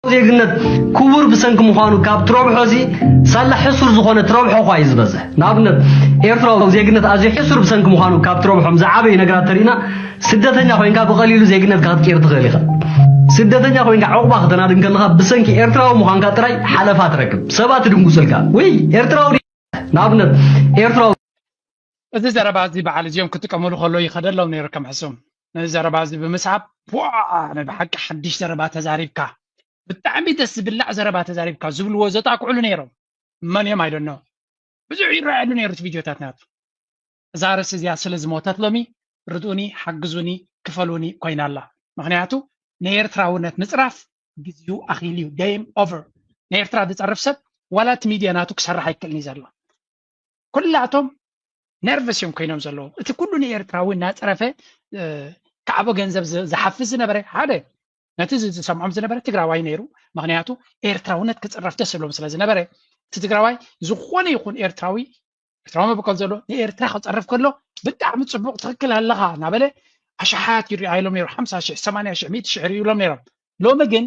ዜግነት ክቡር ብሰንኪ ምዃኑ ካብ ትረብሖ እዚ ሳላ ሕሱር ዝኾነ ትረብሖ እኳ እዩ ዝበዝሕ። ንኣብነት ኤርትራዊ ዜግነት ኣዝዩ ሕሱር ብሰንኪ ምዃኑ ካብ ትረብሖም ዝዓበዩ ነገራት ተሪእና ስደተኛ ኮይንካ ብቐሊሉ ዜግነትካ ክትቅይር ትኽእል ኢኻ። ስደተኛ ኮይንካ ዑቕባ ክተናዲ እንከለኻ ብሰንኪ ኤርትራዊ ምዃንካ ጥራይ ሓለፋ ትረክብ። ሰባት ይድንጉጹልካ። ውይ ኤርትራዊ ድዩ? ንኣብነት ኤርትራዊ እዚ ዘረባ እዚ በዓል እዚኦም ክጥቀምሉ ከለዉ ይኸደሎም ነይሩ ከም ሕሱም። ነዚ ዘረባ እዚ ብምስዓብ ፖእ ኣነ ብሓቂ ሓድሽ ዘረባ ተዛሪብካ ብጣዕሚ ደስ ዝብላዕ ዘረባ ተዛሪብካ ዝብልዎ ዘጣቅዑሉ ነይሮም። መን እዮም I don't know። ብዙሕ ይረኣየሉ ነይሩ እቲ ቪድዮታት ናቱ። እዛ ርእሲ እዚኣ ስለ ዝሞተት ሎሚ ርድኡኒ ሓግዙኒ ክፈሉኒ ኮይና ኣላ። ምኽንያቱ ንኤርትራውነት ምፅራፍ ግዚኡ ኣኺሉ እዩ። Game over። ንኤርትራ ዝፀርፍ ሰብ ዋላ እቲ ሚድያ ናቱ ክሰርሕ ኣይክእልን እዩ ዘሎ። ኩላቶም ነርቨስ እዮም ኮይኖም ዘለዉ። እቲ ኩሉ ንኤርትራዊ እናፀረፈ ከዓቦ ገንዘብ ዝሓፍስ ዝነበረ ሓደ ነቲ ዝሰምዖም ዝነበረ ትግራዋይ ነይሩ። ምክንያቱ ኤርትራውነት ክፅረፍ ደስ ዝብሎም ስለ ዝነበረ እቲ ትግራዋይ ዝኾነ ይኹን ኤርትራዊ ኤርትራዊ መበቆል ዘሎ ንኤርትራ ክፀርፍ ከሎ ብጣዕሚ ፅቡቕ ትኽክል ኣለኻ እናበለ ኣሽሓት ይሪኣይሎም ነይሩ። ሓምሳ ሽሕ፣ ሰማንያ ሽሕ፣ ሚእቲ ሽሕ ይሪእሎም ነይሮም። ሎሚ ግን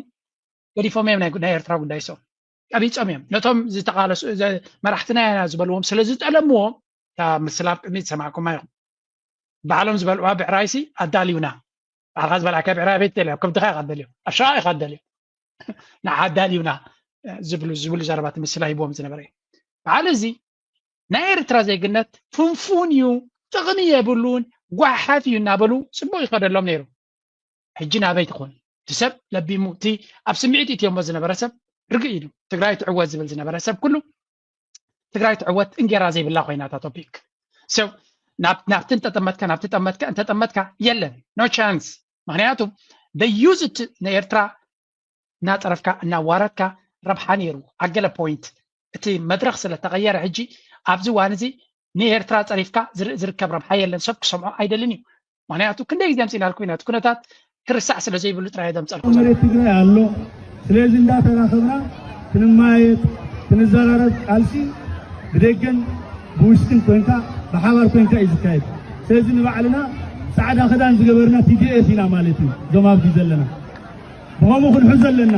ገዲፎም እዮም ናይ ኤርትራ ጉዳይ ሰው ቀቢፆም እዮም ነቶም ዝተቃለሱ መራሕትና ኢና ዝበልዎም ስለ ዝጠለምዎም እታ ምስላ ኣብ ቅድሚት ዝሰማዕኩማ ኢኹም ባዕሎም ዝበልዕዋ ብዕራይሲ ኣዳልዩና ባዕልካ ዝበልዓካ ብዕራይ ኣበይ ትደልያ ኣብ ከብድካ ኢካ ትደልዮ ኣብ ሸቃ ኢካ ትደልዮ ንዓ ኣዳልዩና ዝብሉ ዝብሉ ዘረባ እቲ ምስላ ሂብዎም ዝነበረ እዩ በዓል እዚ ናይ ኤርትራ ዜግነት ፍንፉን እዩ ጥቅሚ የብሉን ጓሓፍ እዩ እናበሉ ፅቡቅ ይኸደሎም ነይሩ ሕጂ ናበይ ትኾን እቲ ሰብ ለቢሙ እቲ ኣብ ስምዒት እትዮሞ ዝነበረ ሰብ ርግእ ኢሉ ትግራይ ትዕወት ዝብል ዝነበረ ሰብ ኩሉ ትግራይ ትዕወት እንጌራ ዘይብላ ኮይና እታ ቶፒክ ሰው ናብቲ እንተጠመትካ ናብቲ ጠመትካ እንተጠመትካ የለን no chance ምክንያቱ they use it ንኤርትራ እናፀረፍካ እናዋረድካ ረብሓ ነይሩ ኣብ ገለ point እቲ መድረክ ስለተቀየረ ሕጂ ኣብዚ ዋን እዚ ንኤርትራ ፀሪፍካ ዝርከብ ረብሓ የለን ሰብ ክሰምዖ ኣይደልን እዩ ምክንያቱ ክንደይ ግዜ ኣምፂእናልኩም ኢና እቲ ኩነታት ክርሳዕ ስለ ዘይብሉ ጥራይ ዘምፀልኩም ዘሎ መሬት ትግራይ ኣሎ ስለዚ እንዳተራኸብና ክንማየጥ ክንዘራረብ ቃልሲ ብደገን ብውሽጥን ኮንካ ብሓባር ኮንካ እዩ ዝካየድ። ስለዚ ንባዕልና ፃዕዳ ክዳን ዝገበርና ቲ ዲ ኤፍ ኢና ማለት እዩ። እዞም ኣብዚ ዘለና ብኸምኡ ክንሕዞ ኣለና።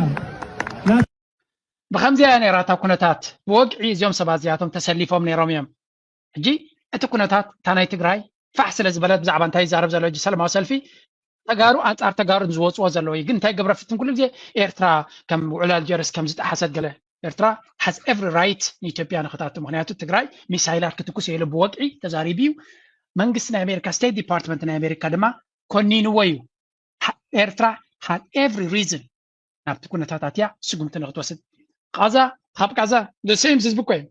ብከምዚኣ እያ ነይራ እታ ኩነታት። ብወግዒ እዚኦም ሰባት እዚኣቶም ተሰሊፎም ነይሮም እዮም። ሕጂ እቲ ኩነታት እታ ናይ ትግራይ ፋሕ ስለ ዝበለት ብዛዕባ እንታይ ይዛረብ ዘሎ ሕጂ ሰላማዊ ሰልፊ ተጋሩ ኣንጻር ተጋሩ ዝወፅዎ ዘለዉ እዩ። ግን እንታይ ገብረ ፍትን ኩሉ ግዜ ኤርትራ ከም ውዕል ኣልጀርስ ከም ዝጠሓሰት ገለ ኤርትራ has every right ንኢትዮጵያ ንክታቱ። ምክንያቱ ትግራይ ሚሳይላት ክትኩስ የለ ብወግዒ ተዛሪቡ እዩ። መንግስቲ ናይ ኣሜሪካ ስቴት ዲፓርትመንት ናይ ኣሜሪካ ድማ ኮኒንዎ እዩ። ኤርትራ had every reason ናብቲ ኩነታት ኣትያ ስጉምቲ ንክትወስድ። ቃዛ ካብ ቃዛ the same ህዝቢ እኮ እዩ።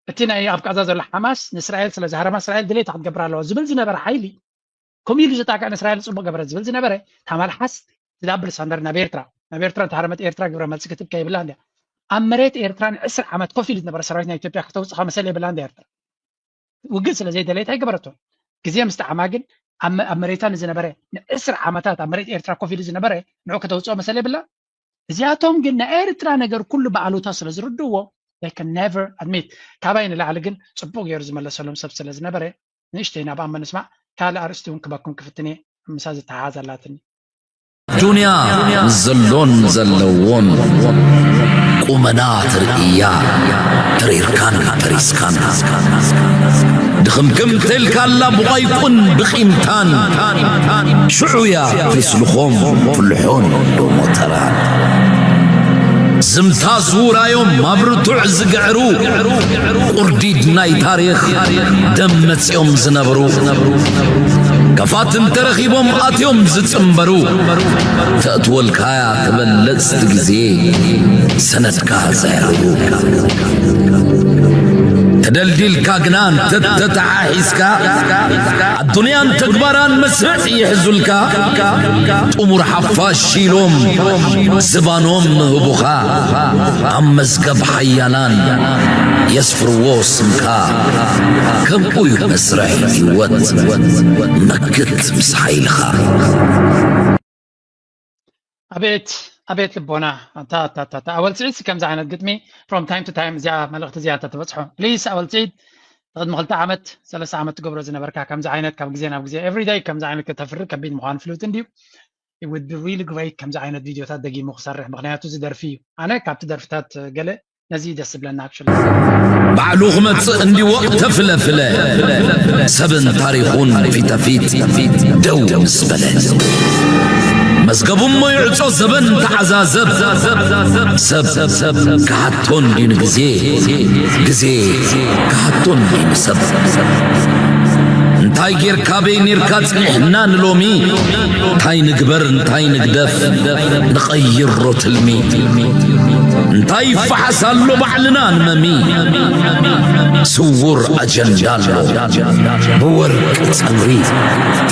እቲ ናይ ኣብ ቃዛ ዘሎ ሓማስ ንእስራኤል ስለ ዝሃረማ እስራኤል ድሌታ ክትገብር ኣለዋ ዝብል ዝነበረ ሓይሊ ከምኡ ኢሉ ዝጣቅዕ ንእስራኤል ፅቡቅ ገበረት ዝብል ዝነበረ ታማል ሓስ ትዳብል ሳንደር ናብ ኤርትራ ናብ ኤርትራ እንተሃረመት ኤርትራ ግብረ መልሲ ክትብ ከይብላ እንዲያ ኣብ መሬት ኤርትራ ንዕስር ዓመት ኮፍ ኢሉ ዝነበረ ሰራዊት ናይ ኢትዮጵያ ከተውፅእ መሰል የብላ እንዲ ኤርትራ ውግን ስለ ዘይደለየት ኣይገበረቶን። ግዜ ምስ ጠዓማ ግን ኣብ መ- ኣብ መሬታ ንዝነበረ ንዕስር ዓመታት ኣብ መሬት ኤርትራ ኮፍ ኢሉ ዝነበረ ንዑ ከተውፅኦ መሰል የብላ። እዚኣቶም ግን ናይ ኤርትራ ነገር ኩሉ ብኣሉታ ስለ ዝርድዎ they can never admit። ካባይ ንላዕሊ ግን ፅቡቅ ገይሩ ዝመለሰሎም ሰብ ስለ ዝነበረ ንእሽተይ ናብኣ ምንስማዕ ካልእ ኣርእስቲ እውን ክበኩም ክፍትን እየ። ምሳ ዝተሓሓዝ ኣላትኒ። ዱንያ ንዘሎን ዘለዎን ቁመና ትርእያ ተሪርካን ተሪስካን ድኽምክም ተልካላ ብቋይቁን ብቂምታን ሽዑያ ተስልኾም ፍልሖን ዶሞተራን ዝምታ ዝውራዮም ኣብ ርቱዕ ዝግዕሩ ቁርዲድ ናይ ታሪኽ ደም መጺኦም ዝነብሩ ከፋት እንተረኺቦም ኣትዮም ዝጽንበሩ ተእትወልካያ ትበለጽቲ ግዜ ሰነድካ ዘሕርሩ ተደልዲልካ ግና እንተተተሓሒዝካ ኣዱንያን ተግባራን መስርዕ ይሕዙልካ ጥሙር ሓፋሽ ኢሎም ዝባኖም ምህቡኻ ኣብ መዝገብ ሓያላን የስፍርዎ ስምካ ከምኡ እዩ መስርሕ ህይወት መክት ምስ ሓይልኻ ኣቤት ኣቤት ልቦና ኣታ ኣታ ኣታ ኣታ ኣወል ስዒድ ከምዚ ዓይነት ግጥሚ from time to time እዚኣ መልእኽቲ እዚኣ እንተትበፅሖ please ኣወል ስዒድ ቅድሚ ክልተ ዓመት ሰለስተ ዓመት ትገብሮ ዝነበርካ ከምዚ ዓይነት ካብ ግዜ ናብ ግዜ every day ከምዚ ዓይነት ከተፍሪ ከቢድ ምዃኑ ፍሉጥ እንድዩ it would be really great ከምዚ ዓይነት ቪድዮታት ደጊሙ ክሰርሕ ምኽንያቱ እዚ ደርፊ እዩ ኣነ ካብቲ ደርፍታት ገለ ነዚ ደስ ዝብለና actually ባዕሉ ክመጽእ እንዲወቕ ተፍለፍለ ሰብን ታሪኹን ፊተፊት ደው ምስ በለ መዝገቡ እሞ ይዕጾ ዘበን ተዓዛዘብ ሰብ ክሓቶ እንድዩ ንግዜ ግዜ ክሓቶ እንድዩ ንሰብ እንታይ ጌርካ በይ ኔርካ ጽኒሕና ንሎሚ እንታይ ንግበር እንታይ ንግደፍ ንቐይሮ ትልሚ እንታይ ይፈሓስ ኣሎ ባዕልና ንመሚ ስውር ኣጀንዳ ኣሎ ብወርቂ ጸጉሪ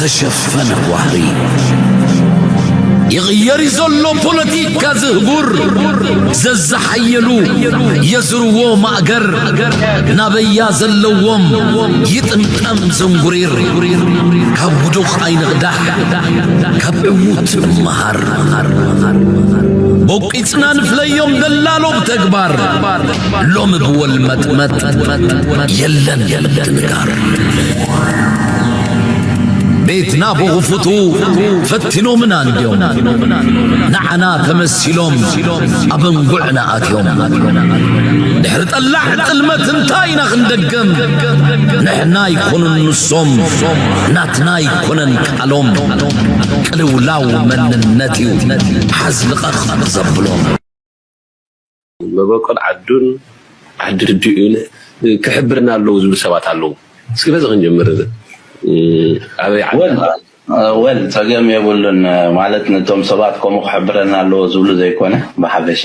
ተሸፈነ ዋህሪ ይቕየር እዩ ዘሎ ፖለቲካ ዝህጉር ዘዝሓየሉ የዝርዎ ማእገር ናበያ ዘለዎም ይጥምጠም ዘንጉሪር ካብ ውዱቕ ኣይንቕዳሕ ካብ ዕዉት ንመሃር ቦቂጽና ንፍለዮም ደላሎ ብተግባር ሎሚ ብወልመጥመጥ የለን ምድንጋር ቤትና ብኽፉቱ ፈቲኖምና እንድዮም ንዓና ተመሲሎም ኣብ እንጉዕና ኣትዮም ድሕሪ ጠላዕ ጥልመት እንታይ ኢና ክንደግም ንሕና ኣይኮኑን ንሶም ናትና ኣይኮነን ቃሎም ቅልውላው መንነት እዩ ሓዝልቐቕ ዘብሎም መበቆል ዓዱን ዓዲ ድዩን ክሕብርና ኣለዉ ዝብሉ ሰባት ኣለዉ። እስኪ በዚ ክንጀምር ኣበይ ዓዲ ወል ወል ጸገም የብሉን ማለት ነቶም ሰባት ከምኡ ክሕብረና ኣለዎ ዝብሉ ዘይኮነ ብሓፈሻ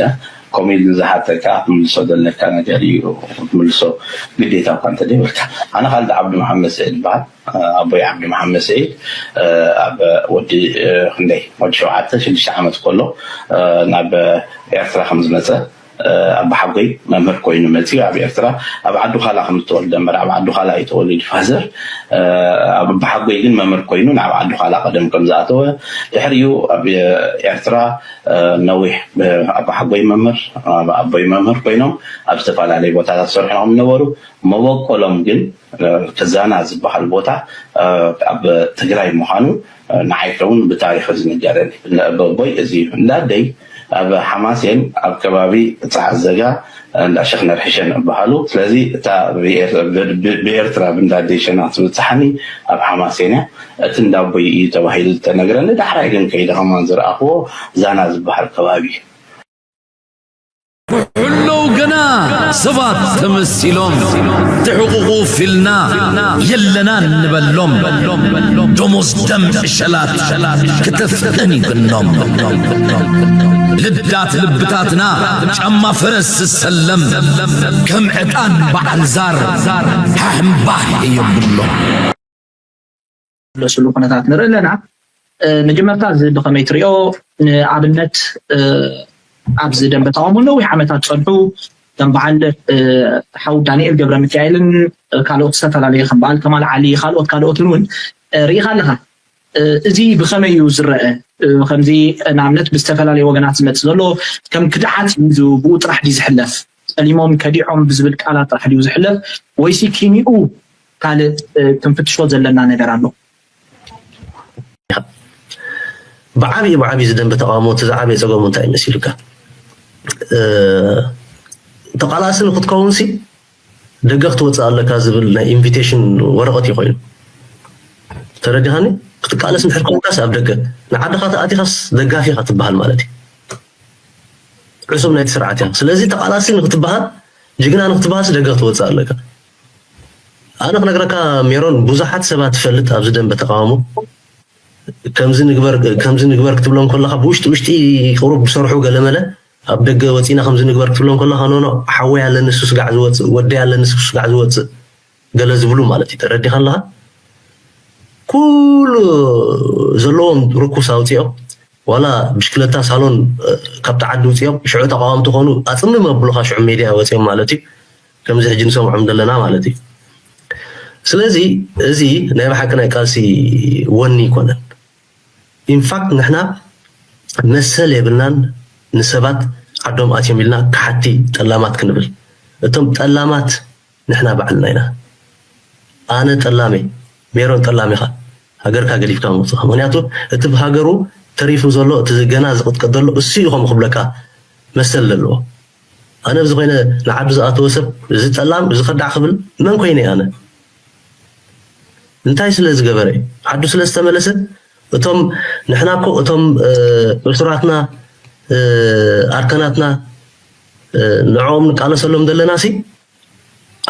ከምኡ ኢሉ ንዝሓተካ ክትምልሶ ዘለካ ነገር እዩ ክትምልሶ ግዴታ እኳ እንተደይብልካ ኣነ ካልድ ዓብዱ መሓመድ ስዒድ ይበሃል ኣቦይ ዓብዱ መሓመድ ስዒድ ኣብ ወዲ ክንደይ ወዲ ሸውዓተ ሽዱሽተ ዓመት ከሎ ናብ ኤርትራ ከም ዝመፀ ኣባሓጎይ መምህር ኮይኑ መፅዩ ኣብ ኤርትራ ኣብ ዓዲ ዃላ ከም ዝተወልደ እምበር ኣብ ዓዲ ዃላ እዩ ተወሊዱ ፋዘር። ኣባሓጎይ ግን መምህር ኮይኑ ናብ ዓዲ ዃላ ቀደም ከም ዝኣተወ ድሕሪኡ ኣብ ኤርትራ ነዊሕ ኣባሓጎይ መምህር ኣቦይ መምህር ኮይኖም ኣብ ዝተፈላለዩ ቦታታት ዝሰርሑ ከም ዝነበሩ መበቆሎም ግን ተዛና ዝበሃል ቦታ ኣብ ትግራይ ምዃኑ ንዓይ ከውን ብታሪክ ዝንገረኒ። ኣቦይ እዚ እዩ። እንዳደይ ኣብ ሓማሴን ኣብ ከባቢ ፃዕዘጋ እንዳ ሸክ ነርሕሸን እበሃሉ። ስለዚ እታ ብኤርትራ ብንዳደይ ሸና ትብፅሓኒ ኣብ ሓማሴን እያ። እቲ እንዳቦይ እዩ ተባሂሉ ዝተነግረኒ። ዳሕራይ ግን ከይደ ከማን ዝረኣኽዎ ዛና ዝበሃል ከባቢ እዩ። ኩሕለው ገና ሰባት ተመሲሎም ትሕቑቑፍ ኢልና የለና እንበሎም ደሞዝ ደም ዕሸላት ክተፍእን ይግኖም ልዳት ልብታትና ጫማ ፈረስ ዝሰለም ከም ዕጣን በዓል ዛር ሓሕምባሕ የብሎም። ዝለስሉ ኩነታት ንርኢ ኣለና። መጀመርታ እዚ ብኸመይ ትሪኦ? ንኣብነት ኣብዚ ደንበ ተቃውሞ ነዊሕ ዓመታት ፀንሑ ከም በዓል ሓው ዳንኤል ገብረ ሚካኤልን ካልኦት ዝተፈላለዩ ከም በዓል ከማል ዓሊ ካልኦት ካልኦትን እውን ርኢኻ ኣለኻ። እዚ ብኸመይ እዩ ዝረአ? ከምዚ ንኣብነት ብዝተፈላለዩ ወገናት ዝመፅእ ዘሎ ከም ክድዓት እዩ ብኡ ጥራሕ ድዩ ዝሕለፍ? ጠሊሞም ከዲዖም ብዝብል ቃላት ጥራሕ ድዩ ዝሕለፍ ወይሲ ኪኒኡ ካልእ ክንፍትሾ ዘለና ነገር ኣሎ? ብዓብዩ ብዓብዩ ዝደንበ ተቃውሞ እቲ ዝዓበየ ፀገሙ እንታይ መሲሉካ? ተቃላሲ ንክትከውንሲ ደገ ክትወፅእ ኣለካ ዝብል ናይ ኢንቪቴሽን ወረቀት እዩ ኮይኑ። ተረዲኻኒ? ክትቃለስ እንድሕር ኮንካስ ኣብ ደገ ንዓድኻ ተኣቲኻስ ደጋፊ ኢኻ ትበሃል ማለት እዩ። ዕሱብ ናይቲ ስርዓት እያ። ስለዚ ተቃላሲ ንክትበሃል ጅግና ንክትበሃልሲ ደገ ክትወፅእ ኣለካ። ኣነ ክነግረካ ሜሮን ብዙሓት ሰባት ትፈልጥ ኣብዚ ደንበ ተቃውሞ ከምዚ ንግበር ከምዚ ንግበር ክትብሎም ከለካ ብውሽጢ ውሽጢ ቁሩብ ዝሰርሑ ገለመለ ኣብ ደገ ወፂና ከምዚ ንግበር ክትብሎም ከለካ ኖኖ ሓወይ ኣለኒ እሱ ስጋዕ ዝወፅእ ወደይ ኣለኒ እሱ ስጋዕ ዝወፅእ ገለ ዝብሉ ማለት እዩ ተረዲካ ኣለካ ኩሉ ዘለዎም ርኩስ ኣውፂኦም ዋላ ብሽክለታ ሳሎን ካብቲ ዓዲ ውፅኦም ሽዑ ተቃወምቲ ኮኑ ኣፅምም ኣብሉካ ሽዑ ሜድያ ወፂኦም ማለት እዩ ከምዚ ሕጂ ንሰምዖም ዘለና ማለት እዩ ስለዚ እዚ ናይ ብሓቂ ናይ ቃልሲ ወኒ ይኮነን ኢንፋክት ንሕና መሰል የብልናን ንሰባት ዓዶም ኣትዮም ኢልና ክሓቲ ጠላማት ክንብል እቶም ጠላማት ንሕና ባዕልና ኢና ኣነ ጠላም እየ ሜሮን ጠላም ኢኻ ሃገርካ ገዲፍካ ምውፅኻ ምክንያቱ እቲ ብሃገሩ ተሪፉ ዘሎ እቲ ገና ዝቅጥቀጥ ዘሎ እሱ እዩ ከም ክብለካ መሰል ዘለዎ ኣነ ብዝኮይነ ንዓዱ ዝኣተወ ሰብ እዚ ጠላም እዚ ከዳዕ ክብል መን ኮይነ ኣነ እንታይ ስለ ዝገበረ ዓዱ ስለ ዝተመለሰ እቶም ንሕና እኮ እቶም እሱራትና ኣርካናትና ንዕኦም ንቃለሰሎም ዘለና ሲ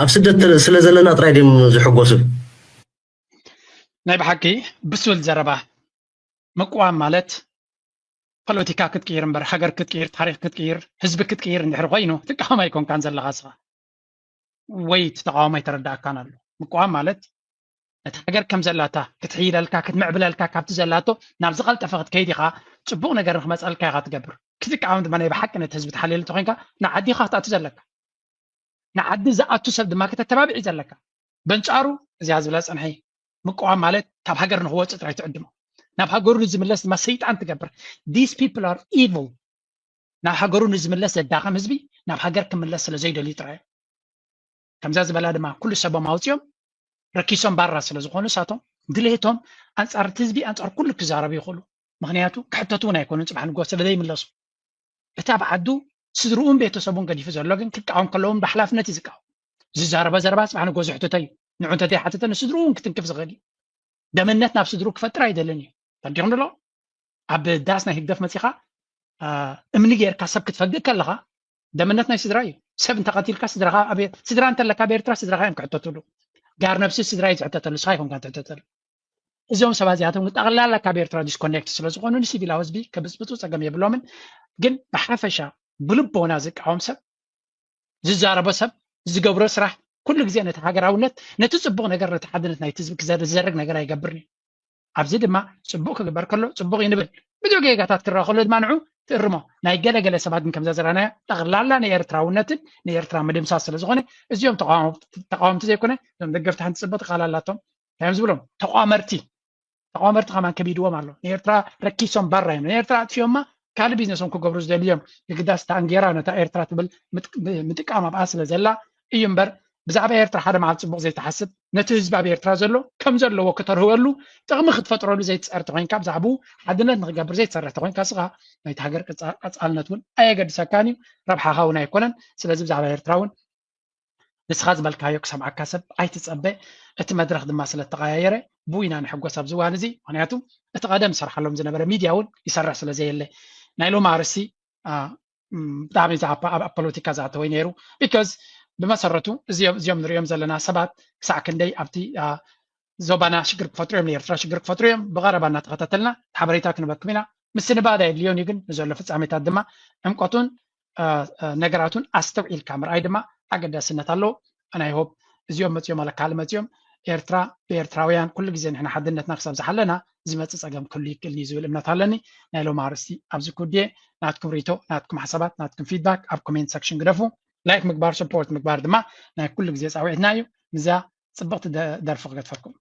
ኣብ ስደት ስለ ዘለና ጥራይ ድዮም ዝሕጎሱ ናይ ብሓቂ ብስብል ዘረባ ምቅዋም ማለት ፖለቲካ ክትቅይር እምበር ሃገር ክትቅይር ታሪክ ክትቅይር ህዝቢ ክትቅይር እንድሕር ኮይኑ ትቃወም ኣይኮንካን ዘለካ ስኻ ወይ እቲ ተቃውሞ ኣይተረዳእካን ኣሎ ምቅዋም ማለት ነቲ ሃገር ከም ዘላታ ክትሕይለልካ ክትምዕብለልካ ካብቲ ዘላቶ ናብ ዝቀልጠፈ ክትከይድ ኢኻ ፅቡቅ ነገር ንክመፀልካ ኢኻ ትገብር ክትቃወም ድማ ናይ ብሓቂ ነቲ ህዝቢ ትሓልየሉ ተኮይንካ ንዓዲ ኢኻ ክትኣቱ ዘለካ ንዓዲ ዝኣቱ ሰብ ድማ ክተተባብዕ እዩ ዘለካ በንጻሩ እዚኣ ዝብላ ዝጸንሐ ምቅዋም ማለት ካብ ሃገር ንክወፅእ ጥራይ ትዕድሞ ናብ ሃገሩ ንዝምለስ ድማ ሰይጣን ትገብር these people are evil ናብ ሃገሩ ንዝምለስ ዘዳኸም ህዝቢ ናብ ሃገር ክምለስ ስለ ዘይደልዩ ጥራይ ከምዛ ዝበላ ድማ ኩሉ ሰቦም ኣውፅኦም ረኪሶም ባራ ስለ ዝኾኑ እሳቶም ድሌቶም ኣንፃር እቲ ህዝቢ ኣንፃር ኩሉ ክዛረቡ ይኽእሉ ምክንያቱ ክሕተቱ እውን ኣይኮኑን ፅባሕ ንጎ ስለ ዘይምለሱ እቲ ኣብ ዓዱ ስድርኡን ቤተሰቡን ገዲፉ ዘሎ ግን ክቃወም ከለዎም ብሓላፍነት እዩ ዝቃወም ዝዛረበ ዘረባ ፅባሕ ንጎ ዝሕትቶ እዩ ንዑ እንተዘይሓተተ ንስድርኡ እውን ክትንክፍ ዝኽእል እዩ ደመነት ናብ ስድርኡ ክፈጥር ኣይደልን እዩ ተዲኹም ደሎ ኣብ ዳስ ናይ ህግደፍ መፂኻ እምኒ ጌርካ ሰብ ክትፈግእ ከለኻ ደመነት ናይ ስድራ እዩ ሰብ እንተቐቲልካ ስድራኻ ስድራ እንተለካ ኣብ ኤርትራ ስድራኻ እዮም ክሕተትሉ ጋር ነብሲ ስድራ እዩ ዝሕተተሉ ስኻ ይኮንካ ትሕተተሉ እዚኦም ሰባት እዚኣቶም ጠቕላላ ካብ ኤርትራ ዲስኮኔክት ስለዝኾኑ ንሲቪላዊ ህዝቢ ከብፅብፁ ፀገም የብሎምን ግን ብሓፈሻ ብልቦና ዝቃወም ሰብ ዝዛረቦ ሰብ ዝገብሮ ስራሕ ኩሉ ግዜ ነቲ ሃገራውነት ነቲ ፅቡቅ ነገር ነቲ ሓድነት ናይቲ ህዝቢ ክዘርግ ነገር ኣይገብርን እዩ ኣብዚ ድማ ፅቡቅ ክግበር ከሎ ፅቡቅ እዩ ንብል ብዙሕ ጌጋታት ክረኣ ከሎ ድማ ንዑ ትእርሞ። ናይ ገለገለ ሰባት ግን ከምዛ ዘራናዮ ጠቕላላ ንኤርትራውነትን ንኤርትራ ምድምሳስ ስለ ዝኾነ እዚኦም ተቃወምቲ ዘይኮነ እዞም ደገፍቲ ሓንቲ ፅብቕቲ ቃል ኣላቶም። እንታይ እዮም ዝብሎም? ተቋመርቲ ተቋመርቲ ከማን ከቢድዎም ኣሎ። ንኤርትራ ረኪሶም ባራ እዮም። ንኤርትራ ኣጥፊኦማ ካልእ ቢዝነሶም ክገብሩ ዝደልዮም የግዳስ እታ እንጌራ ነታ ኤርትራ ትብል ምጥቃም ኣብኣ ስለ ዘላ እዩ እምበር ብዛዕባ ኤርትራ ሓደ መዓልቲ ፅቡቕ ዘይትሓስብ ነቲ ህዝቢ ኣብ ኤርትራ ዘሎ ከም ዘለዎ ክተርህወሉ ጥቕሚ ክትፈጥረሉ ዘይትፀር ተኮይንካ ብዛዕባኡ ሓድነት ንክገብር ዘይትሰርሕ ተኮይንካ ስኻ ናይቲ ሃገር ቀፃልነት እውን ኣየገድሰካን እዩ ረብሓኻ እውን ኣይኮነን። ስለዚ ብዛዕባ ኤርትራ እውን ንስኻ ዝበልካዮ ክሰምዓካ ሰብ ኣይትጸበ። እቲ መድረኽ ድማ ስለ እተቐያየረ ብኡ ኢና ንሕጎስ ኣብዚ እዋን እዚ። ምኽንያቱ እቲ ቀደም ዝሰርሓሎም ዝነበረ ሚድያ እውን ይሰርሕ ስለ ዘየለ ናይ ሎሚ ኣርእስቲ ብጣዕሚ ኣብ ፖለቲካ ዝኣተወ ነይሩ። ቢካዝ ብመሰረቱ እዚኦም እዚኦም ንሪኦም ዘለና ሰባት ክሳዕ ክንደይ ኣብቲ ዞባና ሽግር ክፈጥሩ እዮም፣ ንኤርትራ ሽግር ክፈጥሩ እዮም። ብቐረባ እናተኸታተልና ሓበሬታ ክንበኩም ኢና። ምስንባድ ኣየድልዮን እዩ፣ ግን ንዘሎ ፍጻሜታት ድማ ዕምቆቱን ነገራቱን ኣስተውዒልካ ምርኣይ ድማ ኣገዳስነት ኣለዎ። ኣናይ ሆፕ እዚኦም መፅኦም ኣለ ካልእ መፅኦም ኤርትራ ብኤርትራውያን ኩሉ ግዜ ንሕና ሓድነትና ክሳብ ዝሓለና ዝመፅእ ፀገም ክህሉ ይክእል እዩ ዝብል እምነት ኣለኒ። ናይ ሎም ኣርእስቲ ኣብዚ ኩድየ ናትኩም ሪቶ ናትኩም ሓሳባት ናትኩም ፊድባክ ኣብ ኮሜንት ሰክሽን ግደፉ። ላይክ ምግባር ሰፖርት ምግባር ድማ ናይ ኩሉ ግዜ ፃውዒትና እዩ። ምዛ ፅብቕቲ ደርፊ ክገድፈኩም።